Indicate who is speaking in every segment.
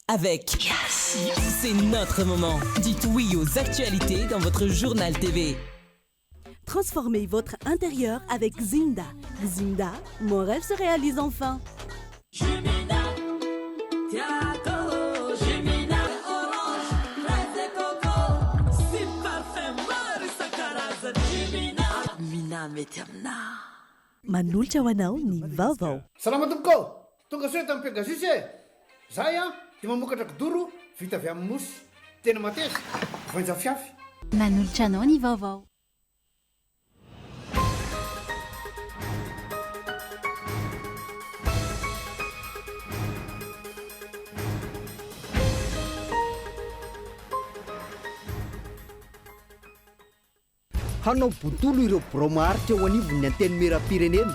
Speaker 1: Avec Yes. C'est notre moment. Dites oui aux actualités dans votre journal TV.
Speaker 2: Transformez votre intérieur avec Zinda. Zinda, mon rêve se réalise enfin. Manolotra ho anao ny vaovao.
Speaker 3: Salama tompoko ô! Tonga soa eto amin'ny Pegasus e! Zahay an dia mamokatra kidoro vita avy amin'ny mousse. Tena mateza, voainjafiafy.
Speaker 4: Manolotra anao ny vaovao.
Speaker 5: Hanao bontolo ireo birao maharitra eo anivon'ny Antenimierampirenena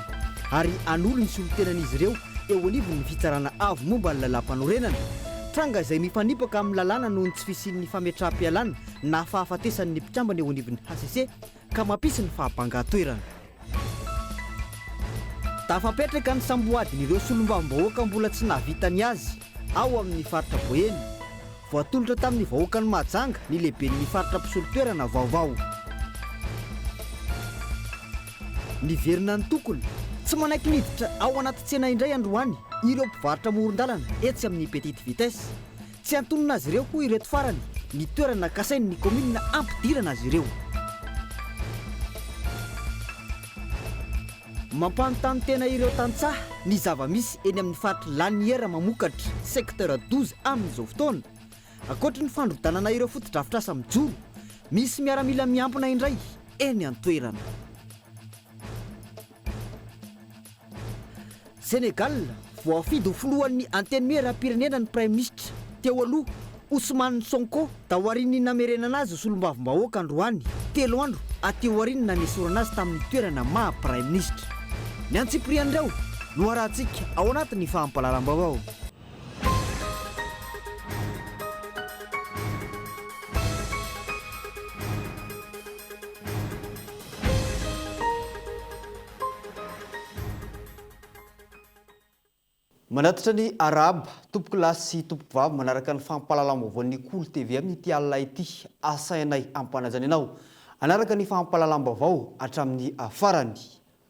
Speaker 5: ary hanolo ny solontenan'izy ireo eo anivon'ny Fitsarana Avo momba ny Lalàmpanorenana. Tranga izay mifanipaka amin'ny lalàna noho ny tsy fisian'ny fametraham-pialana na fahafatesan'ny mpikambana eo anivon'ny hcc ka mampisy ny fahabangan-toerana. Tafapetraka ny samboadin'ireo solombavambahoaka mbola tsy nahavita ny azy ao amin'ny faritra Boeny. Voatolotra tamin'ny vahoakan'i Mahajanga ny lehiben'ny faritra mpisolo toerana vaovao. Niverina ny tokony. Tsy manaiky niditra ao anaty tsena indray androany ireo mpivarotra amoron-dalana etsy amin'ny Petite Vitesse. Tsy antonona azy ireo hoy ireto farany ny toerana kasain'ny kaominina hampidirana azy ireo. Mampanontany tena ireo tantsaha ny zava-misy eny amin'ny faritr'i Laniera mamokatra, secteur 12, amin'izao fotoana. Ankoatry ny fandrodanana ireo fotodrafitrasa mijoro, misy miaramila miampina indray eny an-toerana. Sénégal, Voafidy ho filohan'ny Antenimierampirenena ny Praiminisitra teo aloha, Ousmane Sonko, taorian'ny namerenana azy ho solombavambahoaka androany, telo andro aty aorian'ny nanesorana azy tamin'ny toerana maha Praiminisitra. Ny antsipirian'ireo no arahantsika ao anatin'ny fampahalalam-baovao. Manatitra ny arahaba, tompokolahy sy tompokovavy manaraka ny fampahalalam-baovaon'ny Kolo TV amin'ity alina ity. Asainay ampanajana ianao hanaraka ny fampahalalam-baovao hatramin'ny farany.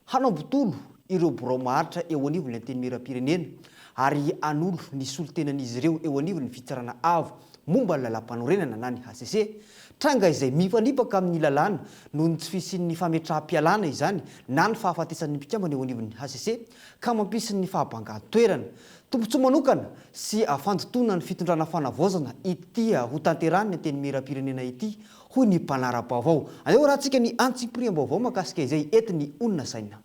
Speaker 5: Hanao bontolo ireo birao maharitra eo anivon'ny Antenimierampirenena ary hanolo ny solontenan'izy ireo eo anivon'ny Fitsarana Avo momba ny Lalàmpanorenana na ny hcc. Tranga izay mifanipaka amin'ny lalàna noho ny tsy fisian'ny fametraham-pialana izany na ny fahafatesan'ny mpikambana eo anivon'ny hcc ka mampisy ny fahabangan-toerana. Tombontsoa manokana sy fandotoana ny fitondrana fanavaozana ity hotanterahin'ny Antenimierampirenena ity, hoy ny mpanara-baovao. Aleo arahantsika ny antsipiriam-baovao mahakasika izay entin'ny Onona Saina.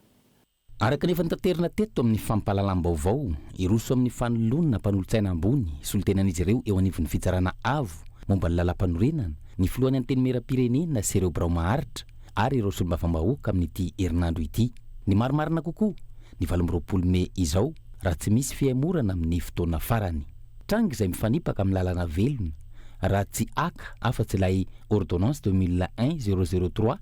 Speaker 6: Araka ny efa notaterina teto amin'ny fampahalalam-baovao, hiroso amin'ny fanoloana mpanolotsaina ambony solontenan'izy ireo eo anivon'ny Fitsarana Avo momba ny Lalàmpanorenana, ny filohan'ny Antenimierampirenena sy ireo birao maharitra ary ireo solombavambahoaka amin'ity herinandro ity. Ny marimarina kokoa, ny 28 mey izao, raha tsy misy fihemorana amin'ny fotoana farany. Tranga izay mifanipaka amin'ny lalana velona, raha tsy haka afa-tsy ilay Ordonnance 2001 003,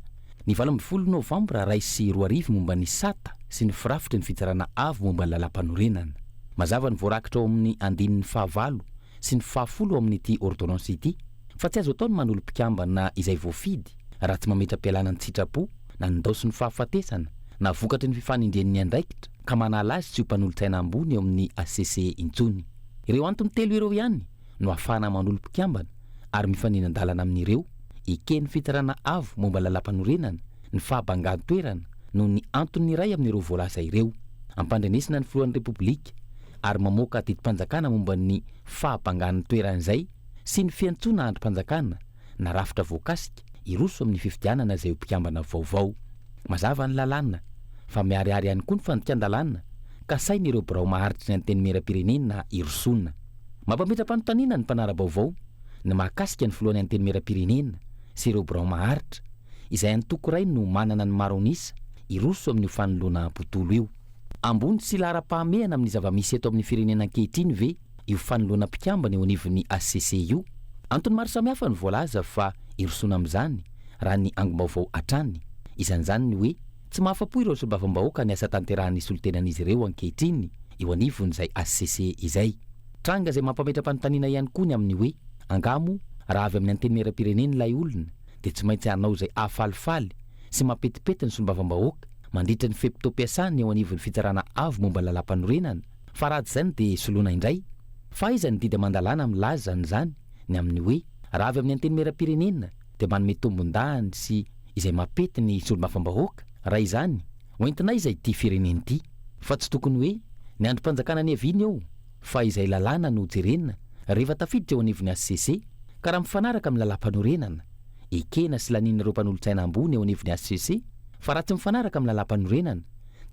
Speaker 6: ny 18 novambra 2001 momba ny sata sy ny firafitry ny Fitsarana Avo momba ny Lalàmpanorenana. Mazava ny voarakitra ao amin'ny andininy fahavalo sy ny fahafolo ao amin'ity ordonnance ity fa tsy azo atao ny manolo mpikambana izay voafidy raha tsy mametra-pialana an-tsitrapo na nindaosin'ny fahafatesana na vokatry ny fifanindrian'ny andraikitra ka manala azy tsy ho mpanolotsaina ambony eo amin'ny hcc intsony. Ireo antony telo ireo ihany no ahafahana manolo mpikambana ary mifanindran-dalana amin'ireo, eken'ny Fitsarana Avo momba ny Lalàmpanorenana ny fahabangan-toerana noho ny antony iray amin'ireo voalaza ireo. Ampandrenesina ny Filohan'ny Repoblika ary mamoaka didim-panjakana momba ny fahabangan'ny toeran'izay sy ny fiantsoana andrim-panjakana na rafitra voakasika hiroso amin'ny fifidianana izay ho mpikambana vaovao. Mazava ny lalàna, fa miharihary ihany koa ny fandikan-dalàna kasain'ireo birao maharitry ny Antenimierampirenena hirosoana. Mampametra-panontaniana ny mpanara-baovao ny mahakasika ny filohan'ny Antenimierampirenena sy ireo birao maharitra, izay antoko iray no manana ny maro an'isa hiroso amin'io fanoloana bontolo io. Ambony sy laharam-pahamehana amin'ny zava-misy eto amin'ny firenena ankehitriny ve io fanoloana mpikambana eo anivon'ny hcc io? Antony maro samihafa no voalaza fa hirosoana amin'izany, raha ny angom-baovao hatrany. Isan'izany ny hoe tsy mahafa-po ireo solombavambahoaka ny asa tanterahan'ny solontenan'izy ireo ankehitriny eo anivon'izay hcc izay. Tranga izay mampametra-panontaniana ihany koa ny amin'ny hoe, angaha moa raha avy amin'ny Antenimierampirenena ilay olona dia tsy maintsy hanao izay hahafalifaly sy mampetipety ny solombavambahoaka mandritra ny fe-potoam-piasany eo anivon'ny Fitsarana Avo momba ny Lalàmpanorenana fa raha tsy izany dia soloina indray? Fa aiza ny didy aman-dalàna milaza an'izany ny amin'ny hoe raha avy amin'ny Antenimierampirenena dia manome tombondahiny sy izay mampety ny solombavambahoaka? Raha izany, hoentina aiza ity firenena ity? Fa tsy tokony hoe ny andrim-panjakana niaviany eo fa izay lalàna no jerena rehefa tafiditra eo anivon'ny HCC ka raha mifanaraka amin'ny lalàmpanorenana, ekena sy lanian'ireo mpanolotsaina ambony eo anivon'ny HCC fa raha tsy mifanaraka amin'ny lalàmpanorenana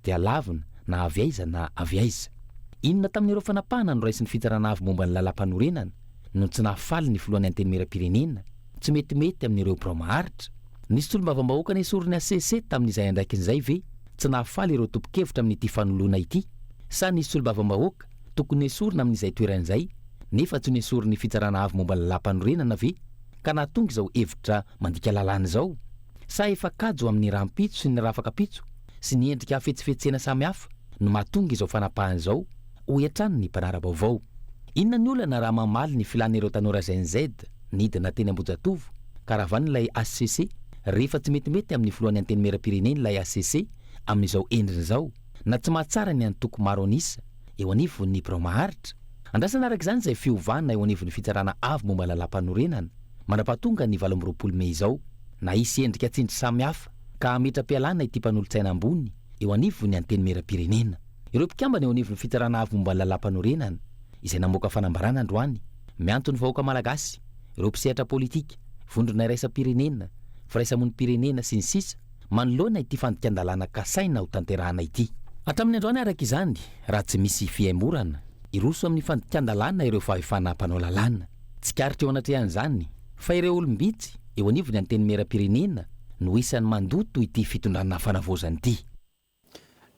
Speaker 6: dia lavina na avy aiza na avy aiza. Inona tamin'ireo fanapahana noraisin'ny Fitsarana Avo momba ny lalàmpanorenana no tsy nahafaly ny filohan'ny Antenimierampirenena tsy metimety amin'ireo birao maharitra? Nisy solombavambahoaka nesorin'ny HCC tamin'izay andraikiny izay ve tsy nahafaly ireo tompon-kevitra amin'ity fanoloana ity? Sa nisy solombavambahoaka tokony nesorina amin'izay toerana izay nefa tsy nesorin'ny Fitsarana Avo momba ny Lalàmpanorenana ve ka nahatonga izao hevitra mandika lalàna izao? Sa efa kajo amin'ny rahampitso sy ny rahafakampitso sy ny endrika hafetsifetsena samihafa no mahatonga izao fanapahana izao, hoy hatrany ny mpanara-baovao. Inona ny olana raha mamaly ny filan'ireo tanora Gen Z nidina teny Ambohijatovo, caravane ilay HCC, rehefa tsy metimety amin'ny filohan'ny Antenimierampirenena ilay HCC amin'izao endriny izao, na tsy mahatsara ny antoko maro an'isa eo anivon'ny birao maharitra? Andrasana araka izany izay fiovana eo anivon'ny Fitsarana Avo momba ny Lalàmpanorenana mandra-pahatonga ny 28 mey izao, na hisy endrika tsindry samihafa ka hametra-pialana ity mpanolotsaina ambony eo anivon'ny Antenimierampirenena. Ireo mpikambana eo anivon'ny Fitsarana Avo momba ny Lalàmpanorenana izay namoaka fanambarana androany, miantso ny vahoaka malagasy, ireo mpisehatra politika, vondrona iraisam-pirenena, firaisamonim-pirenena, sy ny sisa manoloana ity fandikan-dalàna kasaina ho tanterahana ity. Hatramin'ny androany araka izany, raha tsy misy fihemorana, hiroso amin'ny fandikan-dalàna ireo fahefana mpanao lalàna. Tsikaritra eo anatrehan'izany fa ireo olom-bitsy eo anivon'ny Antenimierampirenena no isan'ny mandoto ity fitondrana fanavaozana ity.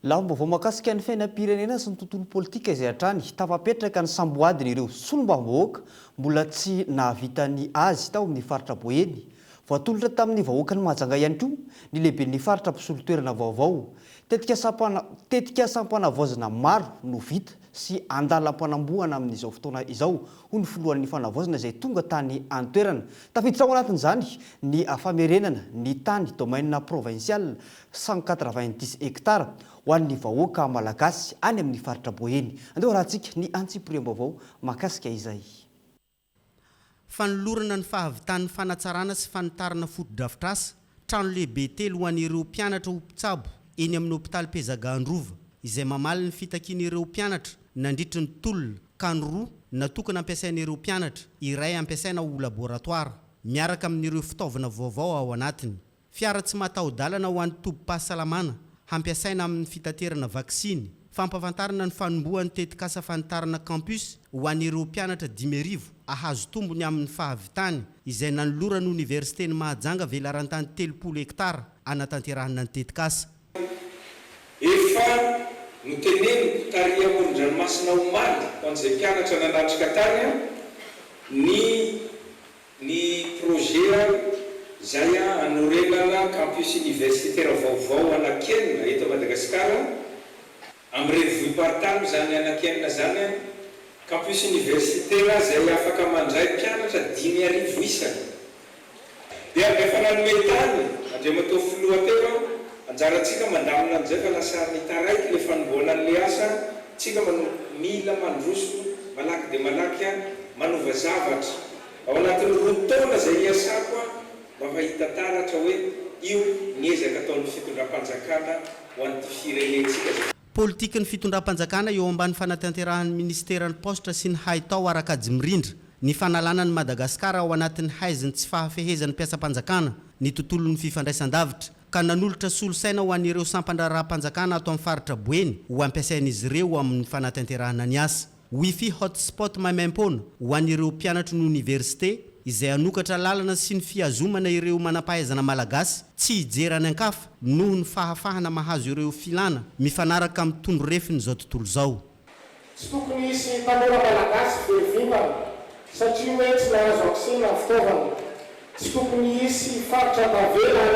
Speaker 5: Lafim-baovao mahakasika ny fiainam-pirenena sy ny tontolo politika izay hatrany tafapetraka ny samboadin'ireo solombavambahoaka mbola tsy nahavita ny azy tao amin'ny faritra Boeny. Voatolotra tamin'ny vahoakan'i Mahajanga ihany koa ny lehiben'ny faritra mpisolo toerana vaovao. Tetikasam-panavaozana maro no vita sy andalam-panambohana amin'izao fotoana izao, hoy ny filohan'ny fanavaozana izay tonga tany an-toerana. Tafiditra ao anatin'izany ny famerenana ny tany domaine provincial 190 hectares ho an'ny vahoaka malagasy any amin'ny faritra Boeny. Andeha hoarahantsika ny antsipiriam-baovao mahakasika izay.
Speaker 7: Fanolorana ny fahavitan'ny fanatsarana sy fanitarana fotodrafitrasa, trano lehibe telo ho an'ireo mpianatra ho mpitsabo eny amin'ny hopitaly Pezaga Androva, izay mamaly ny fitakian'ireo mpianatra nandritry ny tolona, ka ny roa natokana ampiasain'ireo mpianatra, iray ampiasaina ho laboratoara, miaraka amin'ireo fitaovana vaovao ao anatiny. Fiara tsy mataho-dalana ho an'ny tobim-pahasalamana hampiasaina amin'ny fitaterana vaksiny, fampahafantarana ny fanombohan'ny tetikasa fanitarana campus ho an'ireo mpianatra 5000 ahazo tombony amin'ny fahavitany izay nanoloran'ny oniversiten'i Mahajanga velaran-tany 30 hektara anatanterahana ny tetikasa.
Speaker 8: Efa noteneniko tary amoron-dranomasina omaly ho an'izay mpianatra nanatrika tany ny Ny projet izay hanorenana campus universitaire vaovao anankienina eto Madagasikara, amin'ny renivohi-paritany izany anankienina izany, campus universitaire izay afaka mandray mpianatra 5000 isany. Dia efa nanome tany Andriamatoa Filoha teo, anjarantsika mandamina an'izay fa lasa mitaraiky ilay fanombohana an'ilay asa, tsika mila mandroso malaky dia malaky manova zavatra. Ao anatin'ny roa taona izay niasako aho mba hahita taratra hoe io ny ezaka ataon'ny fitondram-panjakana ho an'ity firenentsika izay.
Speaker 7: Politikin'ny fitondram-panjakana eo ambany fanatanterahan'ny minisiteran'ny paositra sy ny haitao ara-kajy mirindra ny fanalana an'i Madagasikara ao anatin'ny haizin'ny tsy fahafehezan'ny mpiasam-panjakana ny tontolon'ny fifandraisan-davitra ka nanolotra solosaina ho an'ireo sampan-draharaham-panjakana ato amin'ny faritra Boeny ho ampiasain'izy ireo amin'ny fanatanterahana ny asa. Wifi hotspot maimaimpoana ho an'ireo mpianatry ny oniversite izay hanokatra lalana sy ny fihazomana ireo manampahaizana malagasy tsy hijery any an-kafa noho ny fahafahana mahazo ireo filàna mifanaraka amin'ny tondrorefin'izao tontolo izao.
Speaker 9: Tsy tokony hisy tanora malagasy very vintana satria hoe tsy nahazo accès na fitaovana. Tsy tokony hisy faritra tavela any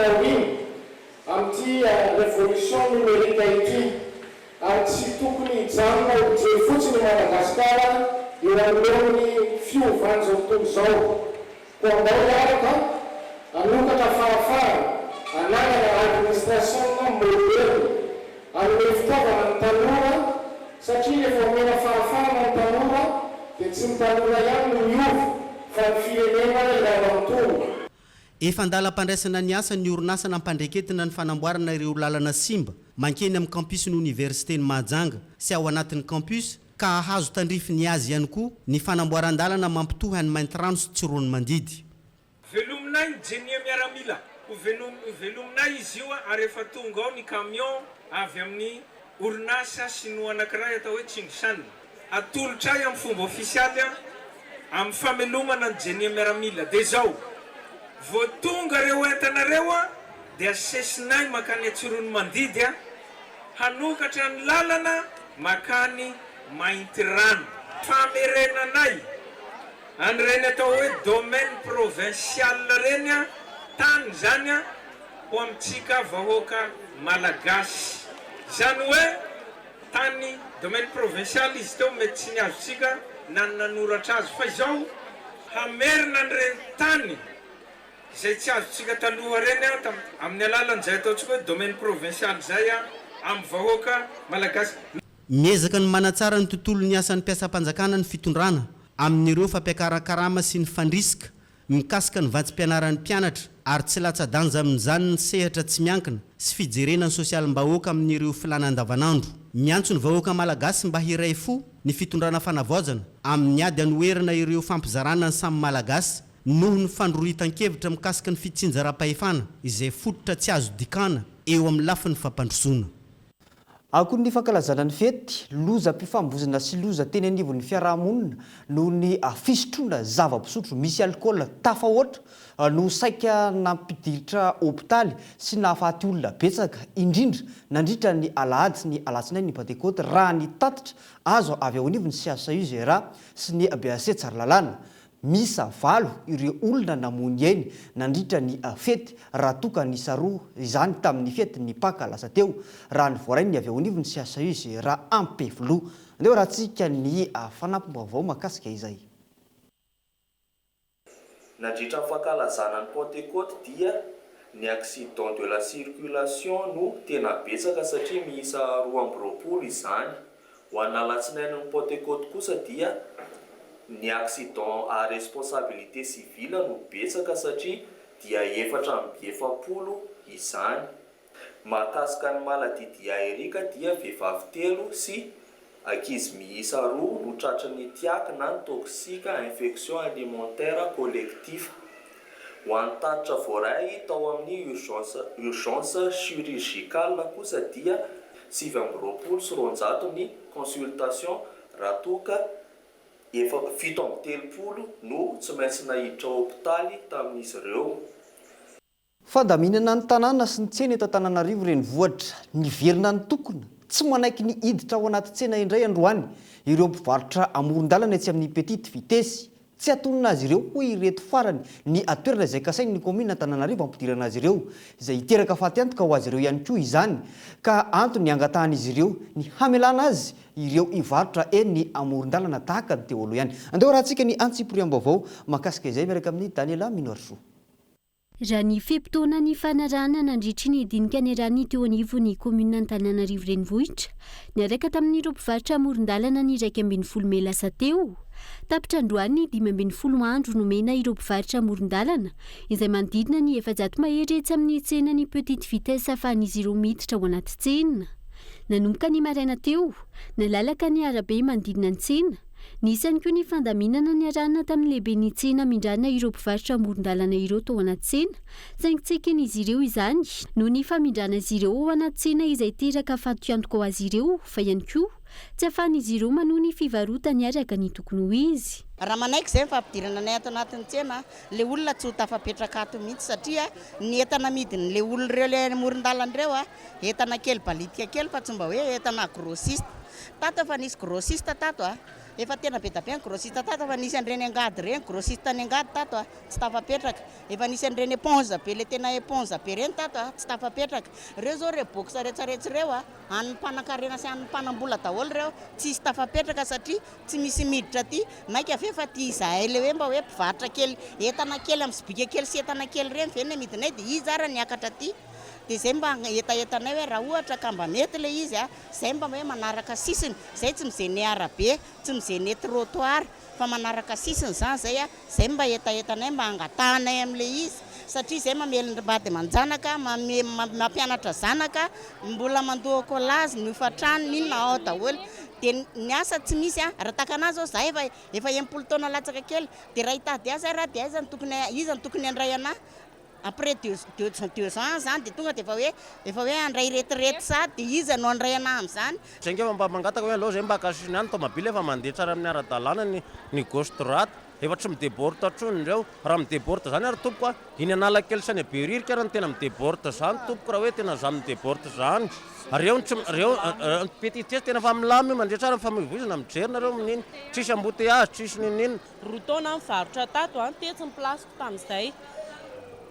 Speaker 9: aoriana amin'ity révolution numérique ity. Ary tsy tokony hijanona ho mpijery fotsiny i Madagasikara. eo anoloan'ny fiovan'izao tontolo izao. Koa andao hiaraka hanokatra fahafahana hanangana administration moderina, hanome fitaovana ny tanora satria rehefa omena fahafahana ny tanora dia tsy ny tanora ihany no miova fa ny firenena iray manontolo.
Speaker 7: Efa an-dalam-pandraisana ny asa ny orinasa nampandreketina ny fanamboarana ireo lalana simba mankeny amin'ny campus-n'ny oniversiten'i Mahajanga sy ao anatin'ny campus ka hahazo tandrifiny azy ihany koa ny fanamboaran-dalana mampitohy an'i Maintirano sy Tsiroanomandidy.
Speaker 8: Velominay ny Jenia miaramila, ho velominay izy io ary efa tonga ao ny camion avy amin'ny orinasa sinoa anankiray atao hoe Tsingshan. Atolotray amin'ny fomba ofisialy amin'ny famelomana ny Jenia miaramila. Dia izao, vao tonga ireo entana ireo dia asesinay mankany Antsiroanomandidy hanokatra ny lalana makany Maintirano. Famerenanay an'ireny atao hoe domaine provincial ireny tany izany ho amintsika vahoaka Malagasy. Izany hoe tany domaine provincial izy teo mety tsy ny azontsika na ny nanoratra azy fa izao hamerina an'ireny tany izay tsy azontsika taloha ireny amin'ny alalan'izay ataontsika hoe domaine provincial izay amin'ny vahoaka Malagasy.
Speaker 7: Miezaka ny manatsara ny tontolon'ny asan'ny mpiasam-panjakana ny fitondrana amin'ireo fampiakaran-karama sy ny fandrisika mikasika ny vatsim-pianaran'ny mpianatra ary tsy latsa-danja amin'izany ny sehatra tsy miankina sy fijerena ny sosialim-bahoaka amin'ireo filàna andavanandro. Miantso ny vahoaka malagasy mba hiray fo ny fitondrana fanavaozana amin'ny ady anoherana ireo fampizarana ny samy malagasy noho ny fandroritan-kevitra mikasika ny fitsinjaram-pahefana izay fototra tsy azo dikana eo amin'ny lafiny fampandrosoana.
Speaker 5: Akon'ny fankalazana ny fety, lozam-pifamoivoizana sy loza teny anivon'ny fiaraha-monina noho ny fisotroana zava-pisotro misy alikaola tafahoatra no saika nampiditra hopitaly sy nahafaty olona betsaka, indrindra nandritra ny alahady sy ny alatsinainy ny Pantekôty, raha ny tatitra azo avy ao anivon'ny CHU-GRA sy ny BAC Tsaralalàna. Miisa valo ireo olona namoy ny ainy nandritra ny fety raha toa ka niisa roa izany tamin'ny fetin'ny Paka lasa teo, raha ny voarain'ny avy ao anivon'ny CHUGRA Ampefiloha. Andeha hoarahantsika ny fanampim-baovao mahakasika izay.
Speaker 10: Nandritra ny fankalazana ny Pantekoty dia ny accident de la circulation no tena betsaka satria miisa 22 izany. Ho an'ny alatsinainin'ny Pantekoty kosa dia ny accident à responsabilité civile no betsaka satria dia 44 izany. Mahakasika ny maladie diarrheique dia vehivavy telo sy ankizy miisa roa no tratry ny tiac na ny toxique infection alimentaire collectif. Ho an'ny tatitra voaray tao amin'ny urgence urgence chirurgicale kosa dia 229 ny consultation raha toa ka efa 37 no tsy maintsy naiditra hopitaly tamin'izy ireo.
Speaker 5: Fandaminana ny tanàna sy ny tsena eto Antananarivo renivohitra. Niverina nitokona, tsy manaiky ny hiditra ao anaty tsena indray androany ireo mpivarotra amoron-dalana etsy amin'ny Petite Vitesse. Tsy hatonina azy ireo, hoy ireto farany, ny toerana izay kasain'ny kaominina Antananarivo hampidirana azy ireo, izay hiteraka fatiantoka ho azy ireo ihany koa izany, ka antony hangatahan'izy ireo ny hamelana azy ireo hivarotra eny amoron-dalana tahaka ny teo aloha ihany. Andeha hoarahantsika ny antsipiriam-baovao mahakasika izay miaraka amin'i Daniela Minoarisoa.
Speaker 4: Raha ny fe-potoana nifanarahana nandritry ny dinika niarahan'ny teo anivon'ny kaominina Antananarivo Renivohitra niaraka tamin'ireo mpivarotra amoron-dalana ny 11 mey lasa teo. Tapitra androany ny 15 andro nomena ireo mpivarotra amoron-dalana izay manodidina ny 400 mahery etsy amin'ny tsenan'ny Petite Vitesse ahafahan'izy ireo miditra ao anaty tsena. Nanomboka ny maraina teo, nalalaka ny arabe manodidina ny tsena. Nisy ihany koa ny fandaminana niarahana tamin'ny lehiben'ny tsena mindrana ireo mpivarotra amoron-dalana ireo tao anaty tsena, saingy tsy eken'izy ireo izany noho ny famindrana azy ireo ao anaty tsena izay teraka fatiantoka ho azy ireo fa ihany koa tsy ahafahan'izy ireo manohy ny fivarotany araka ny tokony ho izy.
Speaker 11: Raha manaiky izay ny fampidirana anay ato anatin'ny tsena, ilay olona tsy ho tafapetraka ato mihitsy satria ny entana amidin'ilay olona ireo ilay any amoron-dalana ireo, Entana kely balitika kely fa tsy mba hoe entana grossiste. Tato efa nisy grossiste tato a. Efa tena be da be ny grossiste tato fa nisy an'ireny angady ireny, grossiste ny angady tato a, tsy tafapetraka. Efa nisy an'ireny éponge be le tena éponge be ireny tato a, tsy tafapetraka. Ireo izao ireo box retraretra ireo a, an'ny mpanankarena sy an'ny mpanambola daholo ireo, tsisy tafapetraka satria tsy misy miditra aty. Maika ve fa aty izahay le hoe mba hoe mpivarotra kely entana kely amin'ny sobika kely sy entana kely ireny ve ny amidinay dia iza ary ny hiakatra aty. Dia izay mba hetahetanay hoe raha ohatra ka mba mety ilay izy a, izay mba hoe manaraka sisiny, izay tsy mi-gêner arabe, tsy mi-gêner trottoir fa manaraka sisiny izany izay a, izay mba hetahetanay mba angatahanay amin'ilay izy satria izay mamelom-bady aman-janaka, mampianatra zanaka, mbola mandoa écolage, ny hofan-trano, ny inona ao daholo. Dia ny asa tsy misy a, raha tahaka anah izao za efa efa 60 taona latsaka kely, dia raha hitady asa aho raha dia aiza no tokony iza no tokony handray anah? Après deux deux deux ans zany dia tonga dia efa hoe efa hoe handray retraite sahady dia iza no handray anah amin'izany?
Speaker 12: Zay nge mba mangataka hoe aleo zay mba kasihina ihany tomobile fa mandeha tsara amin'ny ara-dalàna ny ny gauche droite efa tsy mi-deborde intsony indreo raha mi-deborde zany ary tompoko a iny Analakely sy any Behoririka ary no tena mi-deborde zany tompoko raha hoe tena zany mi-deborde zany reo no tsy reo petit vitesse tena efa milamina io mandeha tsara ny famoivoizana mijery nareo amin'iny tsisy embouteillage tsisy n'inon'inona.
Speaker 13: Roa taona aho nivarotra tato an, tetsy ny place-ko tamin'izay.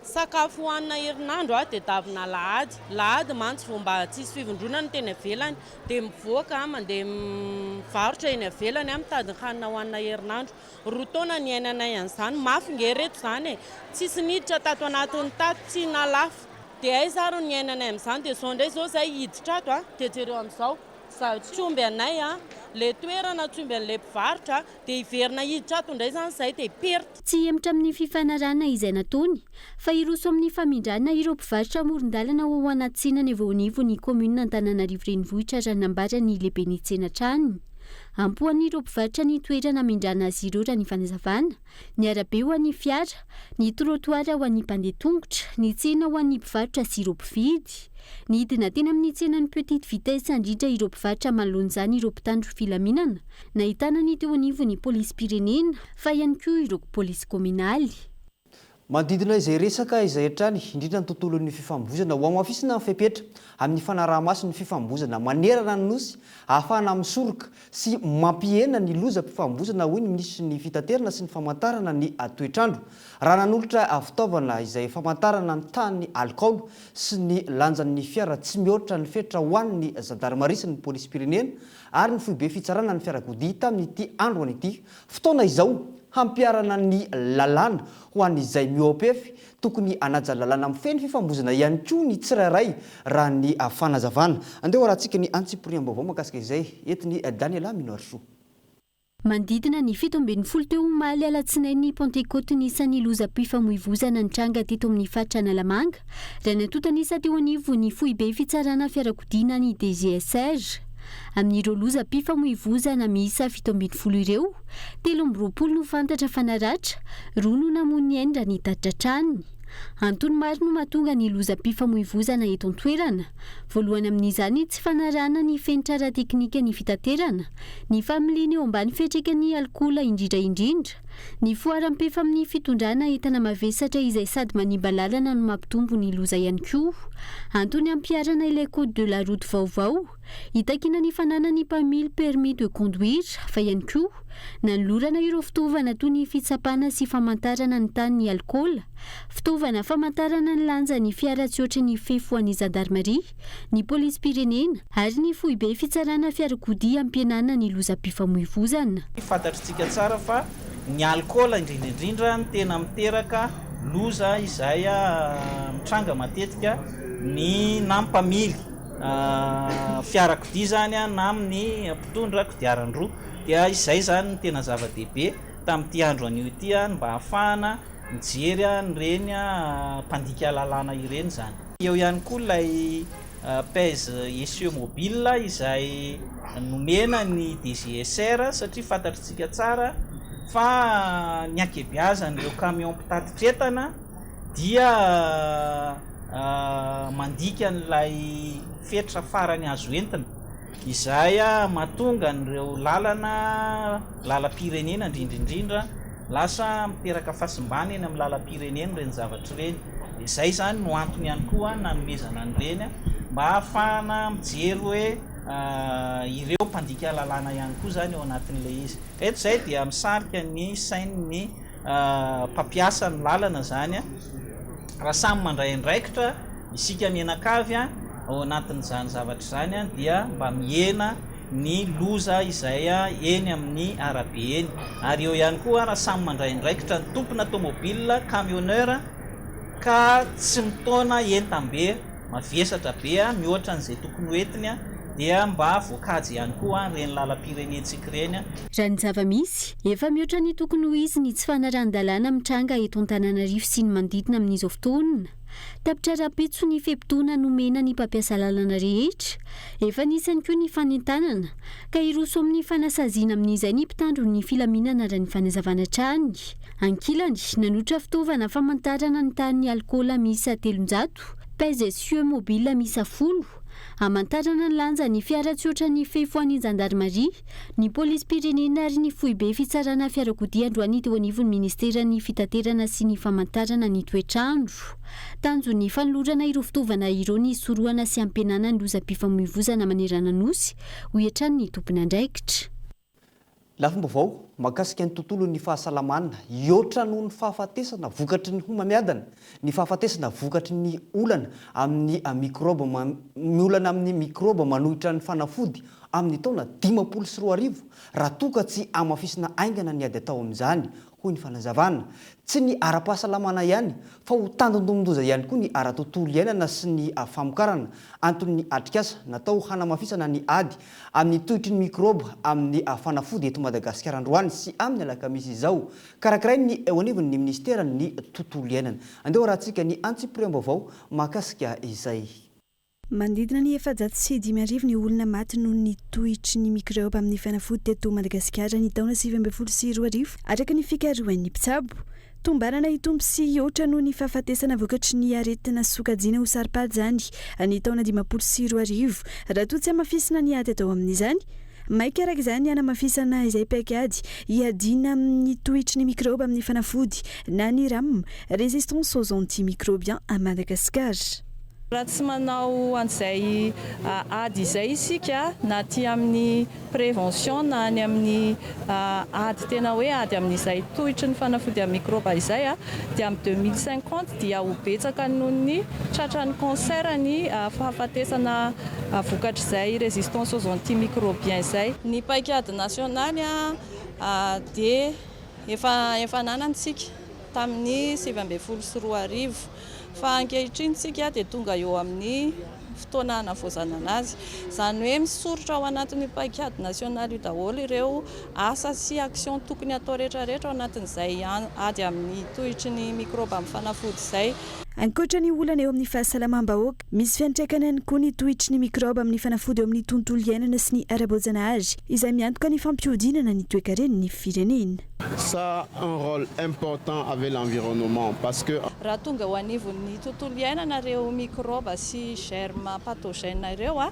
Speaker 13: Sakafo hohanina herinandro aho dia davina alahady. Lahady mantsy vao mba tsisy fivondronana ny teny ivelany dia mivoaka aho mandeha mivarotra eny ivelany aho mitady ny hanina hohanina herinandro. Roa taona niainanay an'izany, mafy nge reto izany e! Tsisy niditra tato anatin'ny tato, tsy nalafo. Dia aiza ary no niainanay amin'izany? Dia izao indray izao izahay hiditra ato an, dia jereo amin'izao, tsy omby anay an, ilay toerana tsy omby an'ilay mpivarotra. Dia hiverina hiditra ato indray izany izahay dia perte.
Speaker 4: Tsy hihemotra amin'ny fifanarahana izay nataony, fa hiroso amin'ny famindrana ireo mpivarotra amoron-dalana ho ao anaty tsenany avy eo anivon'ny kaominina Antananarivo Renivohitra raha ny nambaran'ny lehiben'ny tsena hatrany. Ampy ho an'ireo mpivarotra ny toerana hamindrana azy ireo raha ny fanazavana, ny arabe ho an'ny fiara, ny trottoir ho an'ny mpandeha tongotra, ny tsena ho an'ny mpivarotra sy ireo mpividy. Nidina teny amin'ny tsenan'ny Petite Vitesse handrindra ireo mpivarotra manoloana izany ireo mpitandro filaminana, Nahitana ny teo anivon'ny polisim-pirenena fa ihany koa ireo polisy kaominaly.
Speaker 5: Manodidina izay resaka izay hatrany, indrindra ny tontolon'ny fifamoivoizana, hohamafisina ny fepetra amin'ny fanaraha-maso ny fifamoivoizana manerana ny Nosy ahafahana misoroka sy mampihena ny lozam-pifamoivoizana, hoy ny minisitry ny Fitaterana sy ny famantarana ny toetr'andro, raha nanolotra fitaovana izay famantarana ny tahan'ny alikaolo sy ny lanjan'ny fiara tsy mihoatra ny fetra ho an'ny zandarimaria sy ny polisim-pirenena ary ny foibe fitsarana ny fiarakodia tamin'ity androany ity. Fotoana izao hampiharana ny lalàna ho an'izay mihoa-pefy. Tokony hanaja ny lalàna mifehy ny fifamoizana ihany koa ny tsirairay raha ny fanazavana. Andeha hoarahantsika ny antsipiriam-baovao mahakasika izay entin'i Daniela Minoarisoa.
Speaker 4: Manodidina ny 17 teo omaly alatsinainy Pantekoty ny isan'ny lozam-pifamoivozana nitranga teto amin'ny faritra Analamanga, raha ny antontan'isa teo anivon'ny foibe fitsarana fiarakodia na ny DGSR. Amin'ireo lozam-pifamoivozana miisa 17 ireo, 23 no fantatra fa naratra, roa no namoy ny ainy raha ny tatitra hatrany. Antony maro no mahatonga ny lozam-pifamoivozana eto an-toerana. Voalohany amin'izany ny tsy fanarahana ny fenitra ara-teknika ny fitaterana, ny familiana eo ambany fiantraikan'ny alikaola indrindra indrindra, ny foharam-pefy amin'ny fitondrana entana mavesatra izay sady manimba lalana no mampitombo ny loza ihany koa. Antony hampiharana ilay code de la route vaovao, hitakiana ny fananan'ny mpamily permis de conduire, fa ihany koa nanolorana ireo fitaovana toy ny fitsapana sy famantarana ny tahan'ny alikaola, Fitaovana famantarana ny lanjan'ny fiara tsy hoatry ny fefy ho an'ny zandarimaria, ny polisim-pirenena ary ny foibe fitsarana fiarakodia hampihenana ny lozam-pifamoivozana.
Speaker 14: Fantatritsika tsara fa ny alikaola indrindra indrindra no tena miteraka loza izay mitranga matetika ny na mpamily fiarakodia izany na amin'ny mpitondra kodiaran-droa. Dia izay izany no tena zava-dehibe tamin'ity andro anio ity mba hahafahana mijery an'ireny mpandika lalàna ireny izany. Eo ihany koa ilay pèse essieu mobile izay nomena ny DGSR satria fantatritsika tsara fa ny ankebiazan'ireo camion mpitatitra entana dia mandika an'ilay fetra farany azo entina izay mahatonga an'ireo lalana lalam-pirenena indrindra indrindra Lasa miteraka fahasimbana eny amin'ny lalam-pirenena ireny zavatra ireny. Izay izany no antony ihany koa nanomezana an'ireny mba hahafahana mijery hoe ireo mpandika lalàna ihany koa izany ao anatin'ilay izy. Eto izay dia misarika ny sain'ny mpampiasa ny lalana izany, raha samy mandray andraikitra isika mianakavy ao anatin'izany zavatra izany dia mba mihena ny loza izay eny amin'ny arabe eny. Ary eo ihany koa raha samy mandray andraikitra ny tompona tomobile, camionneur, ka tsy mitaona entam-be mavesatra be mihoatra an'izay tokony ho entiny dia mba voakajy ihany koa ireny lalam-pirenentsika ireny.
Speaker 4: Raha ny zava-misy, efa mihoatra ny tokony ho izy ny tsy fanarahan-dalàna mitranga eto Antananarivo sy ny manodidina amin'izao fotoana. Tapitra rahampitso ny fe-potoana nomena ny mpampiasa lalana rehetra. Efa nisy ihany koa ny fanentanana, ka hiroso amin'ny fanasaziana amin'izay ny mpitandro ny filaminana raha ny fanazavana hatrany. Ankilany, nanotra fitaovana famantarana ny tahan'ny alikaola miisa 300, pèse-essieu mobile miisa folo, hamantarana ny lanjan'ny fiara tsy hoatran'ny fefy ho an'ny zandarimaria, ny polisim-pirenena ary ny foibe fitsarana fiarakodia androany teo anivon'ny ministeran'ny fitaterana sy ny famantarana ny toetr'andro. Tanjon'ny fanolorana ireo fitaovana ireo ny hisorohana sy hampihenana ny lozam-pifamoivozana manerana Nosy, hoy hatrany ny tompon'andraikitra.
Speaker 5: Lafim-baovao mahakasika ny tontolon'ny fahasalamana, hihoatra noho ny fahafatesana vokatry ny homamiadana ny fahafatesana vokatry ny olana amin'ny mikraoba ny olana amin'ny mikraoba manohitra ny fanafody amin'ny taona 2050 raha toa ka tsy hamafisina haingana ny ady atao amin'izany, hoy ny fanazavana. Tsy ny ara-pahasalamana ihany fa ho tandindomin-doza ihany koa ny ara-tontolo iainana sy ny famokarana, anton'ny atrikasa natao hanamafisana ny ady amin'ny tohitry ny mikraoba amin'ny fanafody eto Madagasikara androany sy amin'ny alakamisy izao, karakarain'ny eo anivon'ny minisiteran'ny tontolo iainana. Andeha hoarahantsika ny antsipiriam-baovao mahakasika izay.
Speaker 15: Manodidina ny 5400 ny olona maty noho ny tohitry ny mikraoba amin'ny fanafody teto Madagasikara ny taona 2019, araka ny fikarohan'ny mpitsabo. Tombanana hitombo sy hihoatra noho ny fahafatesana vokatry ny aretina sokajiana ho saro-pady izany ny taona 2050, raha toa tsy hamafisina ny ady atao amin'izany. Maika araka izany ny hanamafisana izay paikady hiadiana amin'ny tohitry ny mikraoba amin'ny fanafody na ny ram, Résistance aux antimicrobiens à Madagascar.
Speaker 16: Raha tsy manao an'izay ady izay isika na aty amin'ny prévention na any amin'ny ady tena hoe ady amin'izay tohitry ny fanafody amin'ny mikraoba izay dia amin'ny 2050 dia ho betsaka noho ny tratran'ny cancer ny fahafatesana vokatr'izay résistance aux antimicrobiens izay. Ny paikady nasionaly dia efa efa ananantsika tamin'ny 2019. Fa ankehitriny isika dia tonga eo amin'ny fotoana hanavaozana anazy. Izany hoe misoritra ao anatin'io paikady nasionaly io daholo ireo asa sy action tokony hatao rehetrarehetra ao anatin'izay ady amin'ny tohitry ny mikraoba amin'ny fanafody izay.
Speaker 15: Ankoatra ny olana eo amin'ny fahasalamam-bahoaka, misy fiantraikany ihany koa ny tohitry ny mikraoba amin'ny fanafody eo amin'ny tontolo iainana sy ny ara-boajanahary, izay miantoka ny fampihodinana ny toekaren'ny firenena.
Speaker 17: Ça a un rôle important avec l'environnement parce que.
Speaker 16: Raha tonga eo anivon'ny tontolo iainana ireo mikraoba sy germes pathogènes ireo